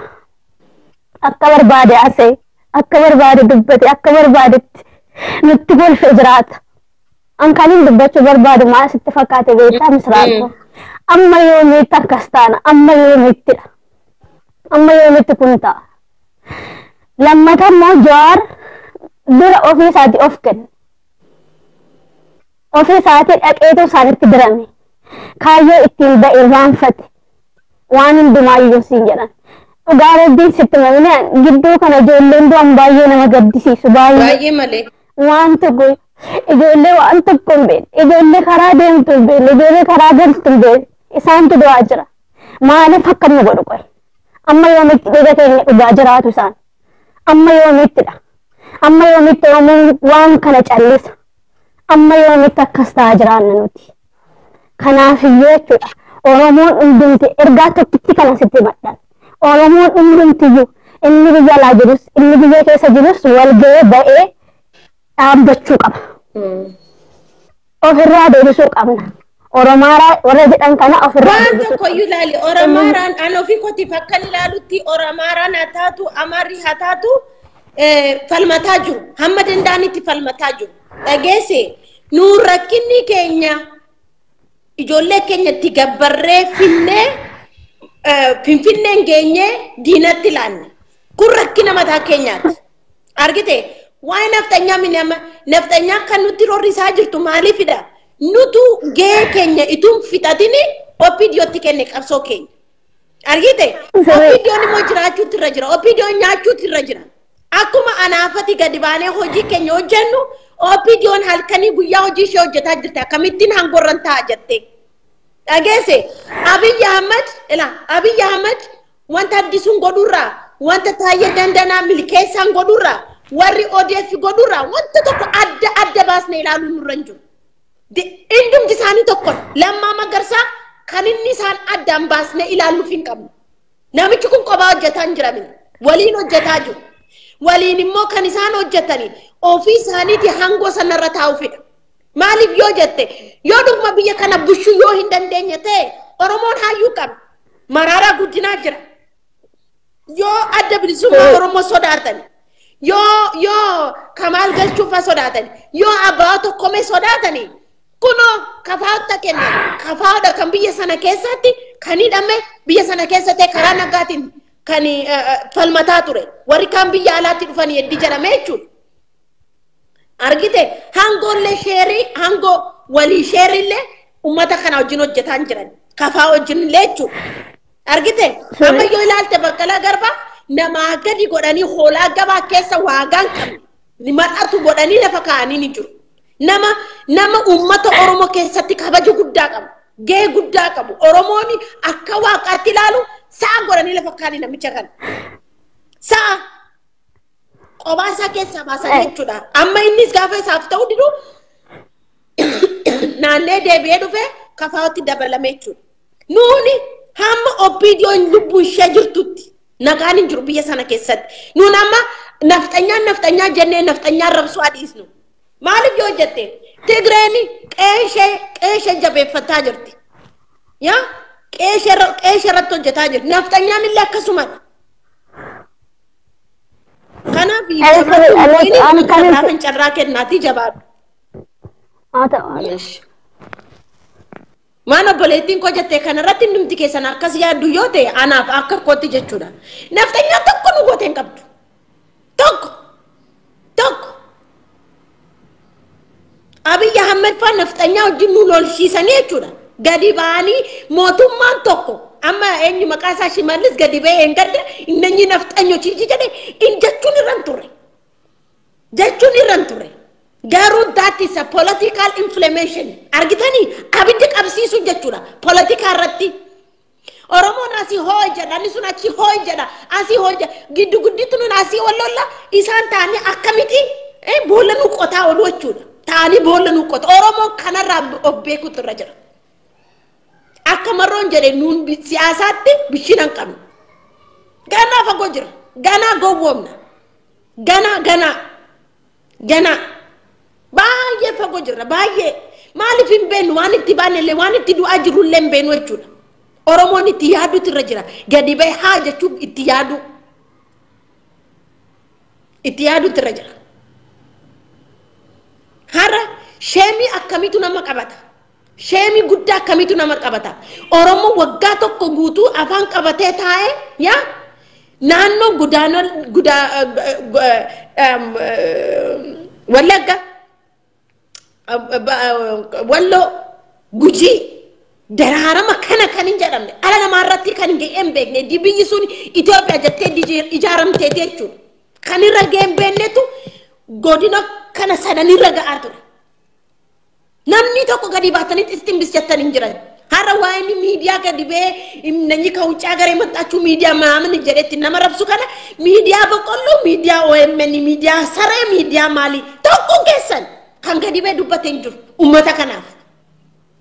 Speaker 2: Akka barbaade haasa'e, akka barbaade dubbate, akka barbaadetti nutti kolfe jiraata. An kanin dubbachuu barbaadu maal sitti fakkaate beektaa Misraaqoo? Amma yoomiitti akkas taana? Amma yoomiittidha? Amma yoomiitti kun ta'a? Lammata immoo Jawaar dura ofii isaatii of kenne. Ofii isaatii dhaqeetu isaanitti dirame. Kaayyoo ittiin ba'e irraanfate. Waan hundumaayyuu siin jedhan. Dhugaa Rabbiin sitti mamine, gidduu kana ijoolleen du'an baay'ee nama gaddisiisu, baay'ee.
Speaker 1: Baay'ee malee.
Speaker 2: Waan tokko ijoollee waan tokko hin beekne, ijoollee karaa deemtu hin beekne, ijoollee karaa galtu hin beekne, isaantu du'aa jira. Maaliif akka nu godhu qoy? Amma yoomitti dhiiga keenya dhugaa jiraatu isaan? Amma yoomittidha? Amma yoomitti Oromoon waan kana callisa? Amma yoomitti akkas ta'aa jiraanna nuti? Kanaafiyyuu jechuudha, Oromoon hundumti ergaa tokkitti kana sitti maddan. Oromoon hundumtiyyuu, inni biyya alaa jirus inni biyya keessa jirus, wal ga'ee ba'ee dhaabbachuu qaba. Ofirraa deebisuu qabna. Oromaaraa warra jedhan kana ofirraa
Speaker 1: Waan
Speaker 2: deebisuu
Speaker 1: tokko iyyuu ilaali. Oromaaraan an ofii kootiif akkan ilaalutti, Oromaaraan haa taatu, Amaarri haa taatu, falmataa jiru. Hamma danda'anitti falmataa jiru. Dhageesse, nuun rakkinni keenya ijoollee keenya itti gabbarree finnee Finfinneen geenyee diinatti laanne. Kun rakkina mataa keenyaati. Argite, waa'ee nafxanyaa minama nafxanyaa kan nutti rorrisaa jirtu maaliifidha? Nutu gahee keenya ituun fixatini OPDOtti kenne qabsoo keenya. Argite, OPDOn immoo jiraachuutti irra jira. OPDOn nyaachuutti irra jira. Akkuma anaafati gadi baanee hojii keenya hojjennu, OPDOn halkanii guyyaa hojii ishee hojjetaa jirti. Akkamittiin hangorran ta'a jettee. Dhageesse, Abiyyi Ahmad ila Abiyyi Ahmad wanta Addisuun godhurraa, wanta Taayyee Dandanaa Milkeessaan godhurraa, warri ODF godhurraa wanta tokko adda adda baasnee ilaaluun nurra hin jiru. Hundumti isaanii tokkodha. Lammaa Magarsaa kan inni isaan addaan baasnee ilaalluuf hin qabnu. Namichi kun kophaa hojjetaa hin jiramin. Waliin hojjetaa jiru. Waliin immoo kan isaan hojjetanii ofii isaaniiti hangoo sanarra taa'uufidha. Maaliif yoo jette, yoo dhuguma biyya kana bushuu yoo hin dandeenye ta'e, Oromoon hayyuu qaba. Maraaraa Guddinaa jira. Yoo Adda Bilisummaa Oromoo sodaatan, yoo Kamaal Galchuufa sodaatan, yoo abbaa tokkomee sodaatani, kunoo kafaa'otta kennan. Kafaa'oodha kan biyya sana keessatti kan hidhame, biyya sana keessatti karaa nagaatiin kan falmataa ture. Warri kaan biyya alaatti dhufanii heddii jedhame jechuudha. Argite, hangoollee sheerii, hangoo walii sheerillee uummata kana wajjin hojjetaa hin jiran. Kafaa wajjin illee jechuudha. Argite, amma yoo ilaalte Baqqalaa Garbaa namaa gadi godhanii hoolaa gabaa keessa waagaan qabne mar'atu godhanii lafa kaa'anii ni jiru. Nama uummata Oromoo keessatti kabaja guddaa qabu. Gahee guddaa qabu. Oromoon akka waaqaatti ilaalu sa'a godhanii lafa kaa'anii namicha kana. Sa'a qophaa isaa keessaa baasan jechuudha. Amma innis gaafa isaaf ta'u didu naannee deebi'ee dhufee kafaawatti dabalame jechuudha. Nuuni hamma OPDOn lubbuu ishee jirtutti nagaan hin jiru biyya sana keessatti. Nuun amma nafxanyaan nafxanyaa jennee nafxanyaa rabsuu adiisnu. Maaliif yoo jette, Tigreen qe'ee ishee jabeeffataa jirti. Yaa qe'ee ishee irratti hojjetaa jirti. Nafxanyaan illee akkasumadha. Kanaaf jabaadhu, carraa kennaatii jabaadhu.
Speaker 2: Haa ta'u.
Speaker 1: Waan obboleettiin koo jettee kanarratti hundumti keessan akkas yaaddu yoo ta'e, anaaf akka kootti jechuudha. Nafxanyaa tokko nu gootee hin qabdu. Tokko. Tokko. Abiyyi Ahmed faa nafxanyaa wajjin nu lolchiisanii jechuudha. Gadi ba'anii mootummaan tokko amma eenyu maqaa isaa Shimallis gadi ba'ee hin gadde inni nafxanyochi jedhe in jechuun irra hin turre. Jechuun irra hin turre. Garuu that is a political inflammation. Argitanii, abiddi qabsiisu jechuudha. Politika irratti. Oromoon asii hoo jedha, inni sun achi hoo jedha, asii hoo jedha. Giddu gudditti nun asii wal lolla, isaan ta'anii akkamiti boolla nu qotaa oolu jechuudha. Ta'anii boolla nu qota. Oromoon kanarraa of beekutu irra jira. Akka Marroon jedhe, nuun siyaasaatti bishina hin qabnu. Ganaa fagoo jira. Ganaa gowwoomna. Ganaa, ganaa. Ganaa. Baay'ee fagoo jirra, baay'ee. Maaliif hin beeknu, waan itti baanne illee, waan itti du'aa jirru illee hin beeknu jechuudha. Oromoon itti yaaduutu irra jira. Gadi ba'e haa jechuun itti yaadu. Itti yaaduutu irra jira. Har'a sheemii akkamiitu nama qabata? Sheemii guddaa akkamiitu nama qabata? Oromoo waggaa tokko guutuu afaan qabatee taa'ee yaa naannoo gudaanoo gudaa Wallagga, Walloo, Gujii daraarama kana kan hin jedhamne dhala namaa irratti kan hin ga'e hin beekne biyyi sun Itoophiyaa jettee ijaaramteeti jechuudha. Kan irra ga'e hin beeknetu godina kana sadan irra ga'aa ture. Namni tokko gadi baatanitti isin jettan hin jiran. Har'a waa'ee miidiyaa gadi ba'ee namni ka'uucaa garee maxxachuu miidiyaa maamni jedhetti nama rabsu kana miidiyaa boqqolloo, miidiyaa OMN, miidiyaa saree, miidiyaa maalii tokkoon keessan kan gadi ba'ee dubbatee hin jiru uummata kanaaf.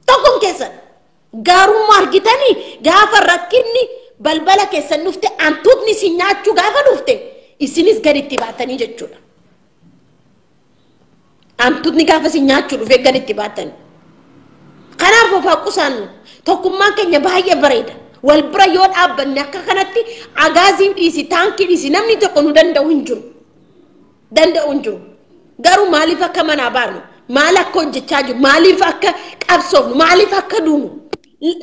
Speaker 1: Tokkoon keessan gaarummaa argitanii gaafa rakkinni balbala keessan dhufte hantuutni isin nyaachuu gaafa dhufte isinis gadi itti baatanii jechuudha. Hantuutni gaafa isin nyaachuu dhufee gadi itti baatanii. Kanaaf of haa qusannu. Tokkummaan keenya baay'ee bareeda. Wal bira yoo dhaabbanne akka kanatti agaazii dhiisi, taankii dhiisi, namni tokko nu danda'u hin jiru. Danda'u hin jiru. Garuu maaliif akka manaa baanu? Maal akka hojjechaa jiru? Maaliif akka qabsoofnu? Maaliif akka duunu?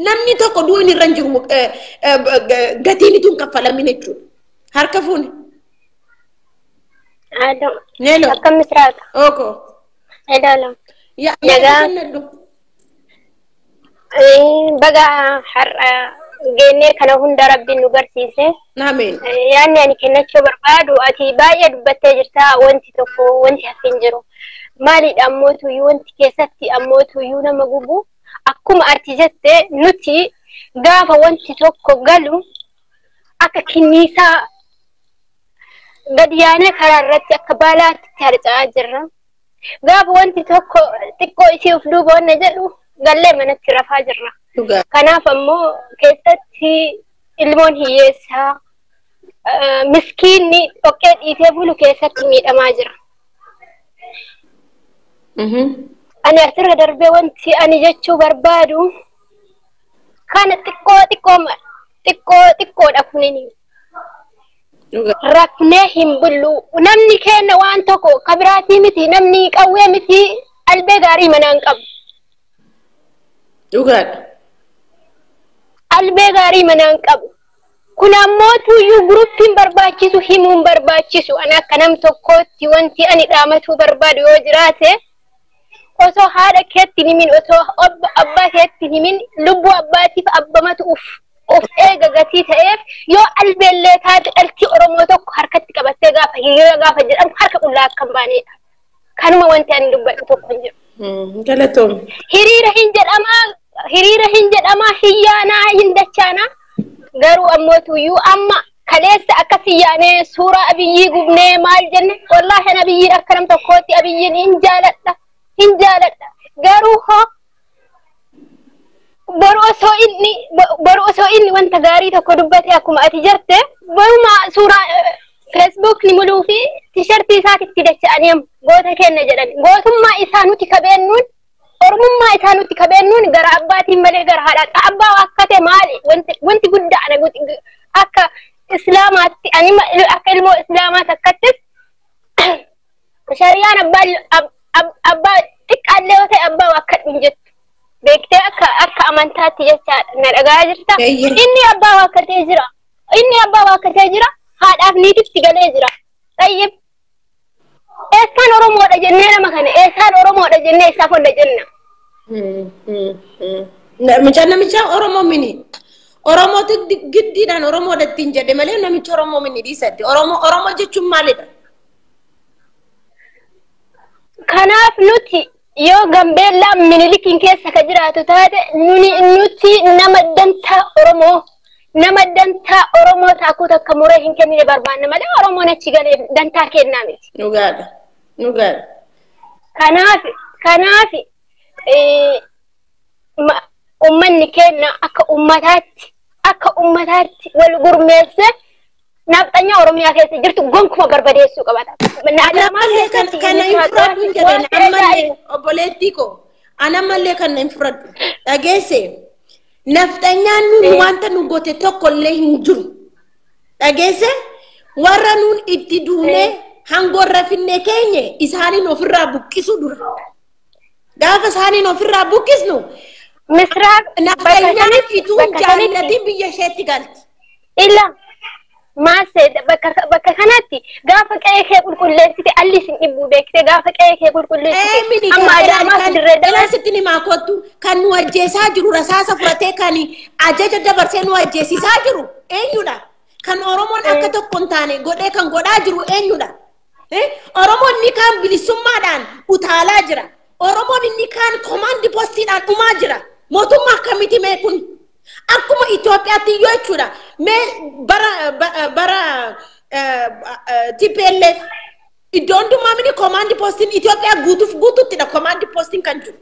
Speaker 1: Namni tokko du'uun irra hin jiru, gatiin itoo hin kaffalamin jechuudha. Harka fuuni. Neelo.
Speaker 3: Akkam misraata?
Speaker 1: Oko.
Speaker 3: Ilaala.
Speaker 1: Yaa.
Speaker 3: Nagaa.
Speaker 1: Kennadhu.
Speaker 3: Baga har'a geennee kana hunda Rabbiin nu garsiise.
Speaker 1: Ameen.
Speaker 3: Yaanni ani kennachuu barbaadu, ati baay'ee dubbattee jirta, wanti tokko wanti hafe hin jiru. Maalidha ammootuyyuu wanti keessatti ammootuyyuu nama gubu, akkuma ati jette, nuti gaafa wanti tokko galu akka kinniisaa gadi yaanee karaa irratti akka baalaatti harca'aa jirra. Gaafa wanti tokko xiqqoo isii of duuba wanna jedhu gallee manatti rafaa jirra.
Speaker 1: Dhugaa.
Speaker 3: Kanaaf ammoo keessatti ilmoon hiyyeessaa, miskiinni dhoqqee dhiitee bulu keessatti miidhamaa jira. Ani asirra darbee wanti ani jechuu barbaadu kana xiqqoo xiqqoo xiqqoo xiqqoodha kunini.
Speaker 1: Dhugaa.
Speaker 3: Rafnee hin bullu. Namni kenna waan tokko kabiraatii miti, namni qawwee miti, albee gaarii manaa hin qabu.
Speaker 1: Dhugaadha.
Speaker 3: Albee gaarii manaa hin qabu. Kun ammoo tuyyuu guruppiin barbaachisu himuun barbaachisu. Ani akka nam tokkootti wanti ani dhaamatuu barbaadu yoo jiraate, osoo haadha keetti hin himin, osoo abbaa keetti hin himin, lubbuu abbaatiif abbamatu uf eega gatii ta'eef, yoo albeellee taate dhalti Oromoo tokko harkatti qabattee gaafa hiriira gaafa jedhamu harka qullaa akka hin baanedha. Kanuma wanti ani dubbadhu tokko hin jiru.
Speaker 1: Galatoom.
Speaker 3: Hiriira hin jedhamaa, hiriira hin jedhamaa, hiyyaanaa hin dachaanaa, garuu ammoo tuyyuu amma kaleessa akkas hiyyaanee suuraa Abiyyii gubnee maal jenne, wallaahi an Abiyyiin akka nam tokkootti Abiyyiin hin jaaladha, hin jaaladha, garuu hoo boru osoo inni wanta gaarii tokko dubbate, akkuma ati jette, boruma suuraa Facebook ni muluu fi tishartii isaatitti dacha'anii goota kenna jedhan. Gootummaa isaa nuti kabeennuun, ormummaa isaa nuti kabeennuun gara abbaatiin malee gara haadhaa abbaa akka ta'e maali wanti guddaa ana akka islaamaatti, ani akka ilmoo islaamaa takkattis shariyaan abbaa xiqqaallee yoo ta'e abbaa akka hin jettu beektee akka amantaatti jechaadha. Na dhagaa jirta? Inni abbaa waakkatee jira, inni abbaa waakkatee jira, haadhaaf niititti galee jira. Tayyib, eessaan Oromoodha jennee nama kana, eessaan Oromoodha jennee isaaf olla jenna?
Speaker 1: Namicha namicha Oromoo mini. Oromootu giddiidhaan Oromoodha ittiin jedhe malee namicha Oromoo mini dhiisatti. Oromoo Oromoo jechuun maalidha?
Speaker 3: Kanaaf nuti yoo Gambeellaa Minilikiin keessa ka jiraatu taate, nuni nuti nama dantaa Oromoo, nama dantaa Oromoo taakuu takka muree hin kennine barbaanna malee Oromoon achi galee dantaa kennaa miti.
Speaker 1: Dhugaadha. Dhugaadha.
Speaker 3: Kanaaf uummanni keenya akka ummataatti wal gurmeesse nafxanyaa Oromiyaa keessa jirtu gonkuma barbadeessuu qabata.
Speaker 1: Ammallee kan kana hin fudhadhu hin jedhan ammallee, obboleettii koo, anammallee kana hin fudhadhu, dhageesse? Nafxanyaan nuun wanta nu goote tokko illee hin jiru, dhageesse? Warra nuun itti duunee hangorra finne keenye isaaniin ofirraa buqqisu dura. Gaafa isaaniin ofirraa buqqisnu
Speaker 3: Misraaq
Speaker 4: Nafxanyaan ituu hin jaallatin biyya isheetti galti.
Speaker 3: Ila maasee bakka kanatti gaafa qe'ee kee qulqulleessite alli isin dhibbuu beekte gaafa qe'ee kee qulqulleessite amma Adaamaas dirree
Speaker 4: dhala sitti himaa kottu kan nu ajjeesaa jiru rasaasa fudhatee kan ajaja dabarsee nu ajjeesisaa jiru eenyudha? Kan Oromoon akka tokko hin taane godhee kan godhaa jiru eenyudha? Oromoon inni kaan bilisummaadhaan utaalaa jira. Oromoon inni kaan komaandi postiidhaan dhumaa jira. Mootummaa akkamiiti mee kun? Akkuma Itoophiyaatti iyyuu jechuudha. Mee bara TPLF iddoo hundumaa mini komaandi postiin Itoophiyaa guutuuf guutuuttidha komaandi postiin kan jiru.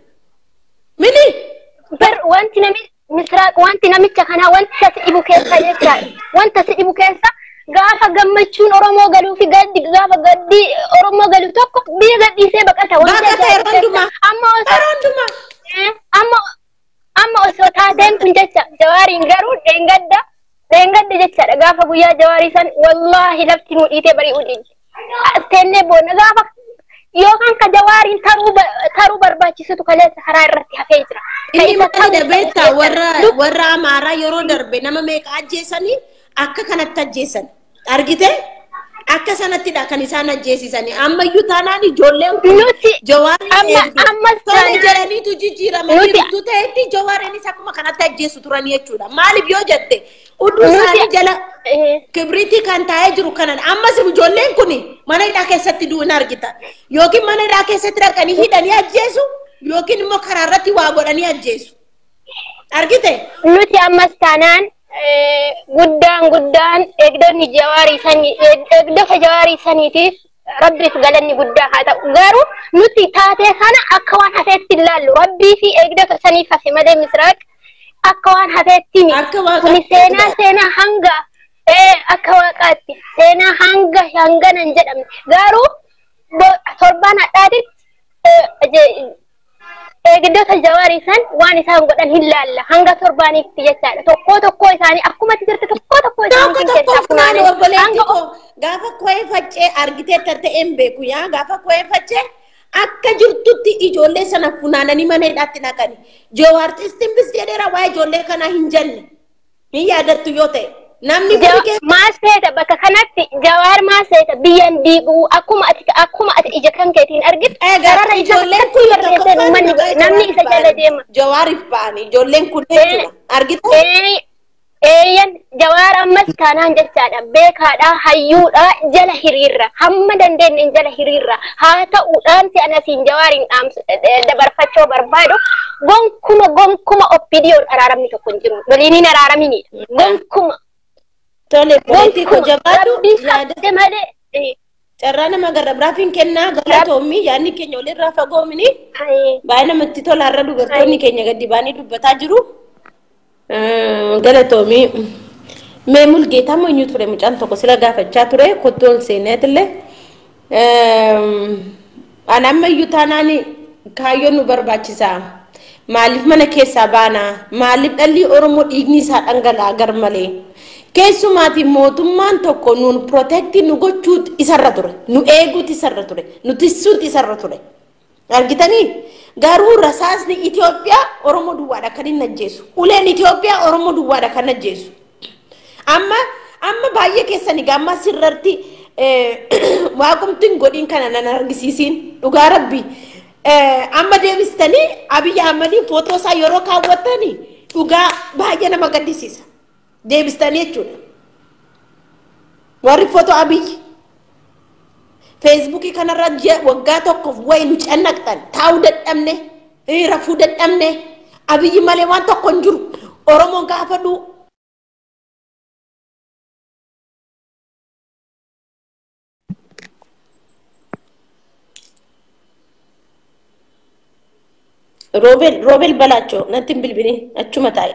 Speaker 4: Mini?
Speaker 3: Bar wanti nami Misraaq wanti namicha kanaa wanta si dhibu keessa jechaadha. Wanta si dhibu keessa gaafa gammachuun Oromoo galuu fi gaddi gaafa gaddi Oromoo galu tokko biyya gadhiisee baqata.
Speaker 4: Baqata yeroo hundumaa.
Speaker 3: Amma
Speaker 4: Yeroo hundumaa.
Speaker 3: Amma osoo taateen kun jecha Jawaariin garuu dheengadda jechaadha gaafa guyyaa Jawaarii san wallaahi lafti nu dhiitee bari'uu didde. Teennee boonna gaafa yookaan ka Jawaariin taruu barbaachisutu kaleessa karaa irratti hafee jira.
Speaker 4: Inni maali beektaa warra Amaaraa yeroo darbe nama meeqa ajjeesanii akka kanatti ajjeesan argite akka sanattidha kan isaan ajjeesisanii ammayyuu taanaan ijoolleen kun Jawaariin tole jedhaniitu jijjiiramanii jirtu ta'etti Jawaariinis akkuma kanatti ajjeesu turanii jechuudha. Maaliif yoo jette udduu isaanii jala kibriitii kan taa'ee jiru kanan ammas ijoolleen kun mana hidhaa keessatti du'u hin argita yookiin mana hidhaa keessatti dhaqanii hidhanii ajjeesu yookiin immoo karaa irratti waa godhanii ajjeesu. Argite?
Speaker 3: Nuti ammas taanaan guddaan eegdonni Jawaarii sanii eegdota Jawaarii saniitiif Rabbiif galanni guddaa haa ta'u. Garuu nuti taatee kana akka waan hafeetti ilaallu Rabbii fi eegdota saniif hafe malee Misraaq akka waan hafeetti miti. Kuni seenaa hanga akka waaqaatti seenaa hanga hangana hin jedhamne. Garuu torbaan hadhaatitti eegdota Jawaarii san waan isaan godhan hin laalla hanga torbaanitti jechaadha. Tokkoo tokkoo isaanii akkuma jirte tokkoo tokkoo isaanii
Speaker 4: tokko tokko funaani obboleetti koo gaafa ko'ee faccee argitee ta'e hin beeku yaa gaafa ko'ee faccee akka jirtutti ijoollee sana funaananii mana hidhaatti naqani. Jawaar Istimbis jedheera waa'ee ijoollee kanaa hin jenne hin yaadattu yoo ta'e. Namni
Speaker 3: maal seeta bakka kanatti Jawaar maal seeta biyyan diiguu akkuma ati ija kan keetiin argitu
Speaker 4: sarara ijoolleen kun
Speaker 3: namni isa jala deema.
Speaker 4: Jawaariif ba'anii ijoolleen kun jechuudha argitu.
Speaker 3: Eeyyan Jawaar ammas taanaan jechaadha beekaadha hayyuudha jala hiriirra hamma dandeenyeen jala hiriirra haa ta'uudhaan si anasiin Jawaariin dabarfachuu barbaadu gonkuma OPDO'n araaramni tokko hin jiru waliin hin araaraminidha gonkuma.
Speaker 4: Tole obboleettii koo jabaatu yaada carraa nama gara biraafiin kennaa galatoomi yaadni keenya walirraa fagoomini baay'ee namatti tola har'a dubartoonni keenya gadi ba'anii dubbataa jiru. Galatoomi mee Mulgeetaa moo eenyu ture mucaan tokko sila gaafachaa ture kottu ol seeneetillee ani ammayyuu taanaan kaayyoon nu barbaachisa. Maaliif mana keessaa baanaa? Maaliif dhalli Oromoo dhiigni isaa dhangala'aa gar malee? Keessumaati mootummaan tokko nuun protecti nu gochuutu isarra ture. Nu eeguutu isarra ture. Nu tissuutu isarra ture. Argitanii? Garuu rasaasni Itoophiyaa Oromoo duwwaadha kan hin ajjeesu. Uleen Itoophiyaa Oromoo duwwaadha kan ajjeesu. Amma baay'ee keessanii gaamma sirratti waaqumti hin godhin kana nan argisiisiin dhugaa rabbi. Amma deebistanii Abiyyi Ahmadiin footoo isaa yeroo kaawwattanii dhugaa baay'ee nama gaddisiisa. Deebistanii jechuudha. Warri footoo Abiyyi Feesbuukii kanarra waggaa tokkoof wayi nu cannaqxan taa'uu dadhabne rafuu dadhabne Abiyyi malee waan tokko hin jiru. Oromoon gaafa du'u Roobel Balaachoo natti hin bilbilin achuma taa'e.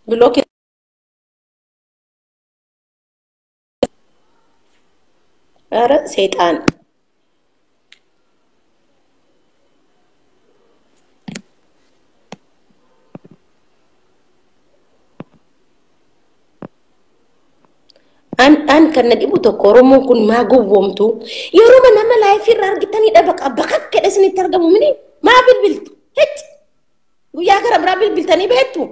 Speaker 4: Bilookii ኧረ ሰይጣን An kan na dhibu tokko Oromoon kun maa gowwoomtu yeroo nama laayifii irraa argitanii dhabaqa bakka kedha isinitti argamu mini maa bilbiltu hecci Guyyaa gara biraa bilbiltanii beektu.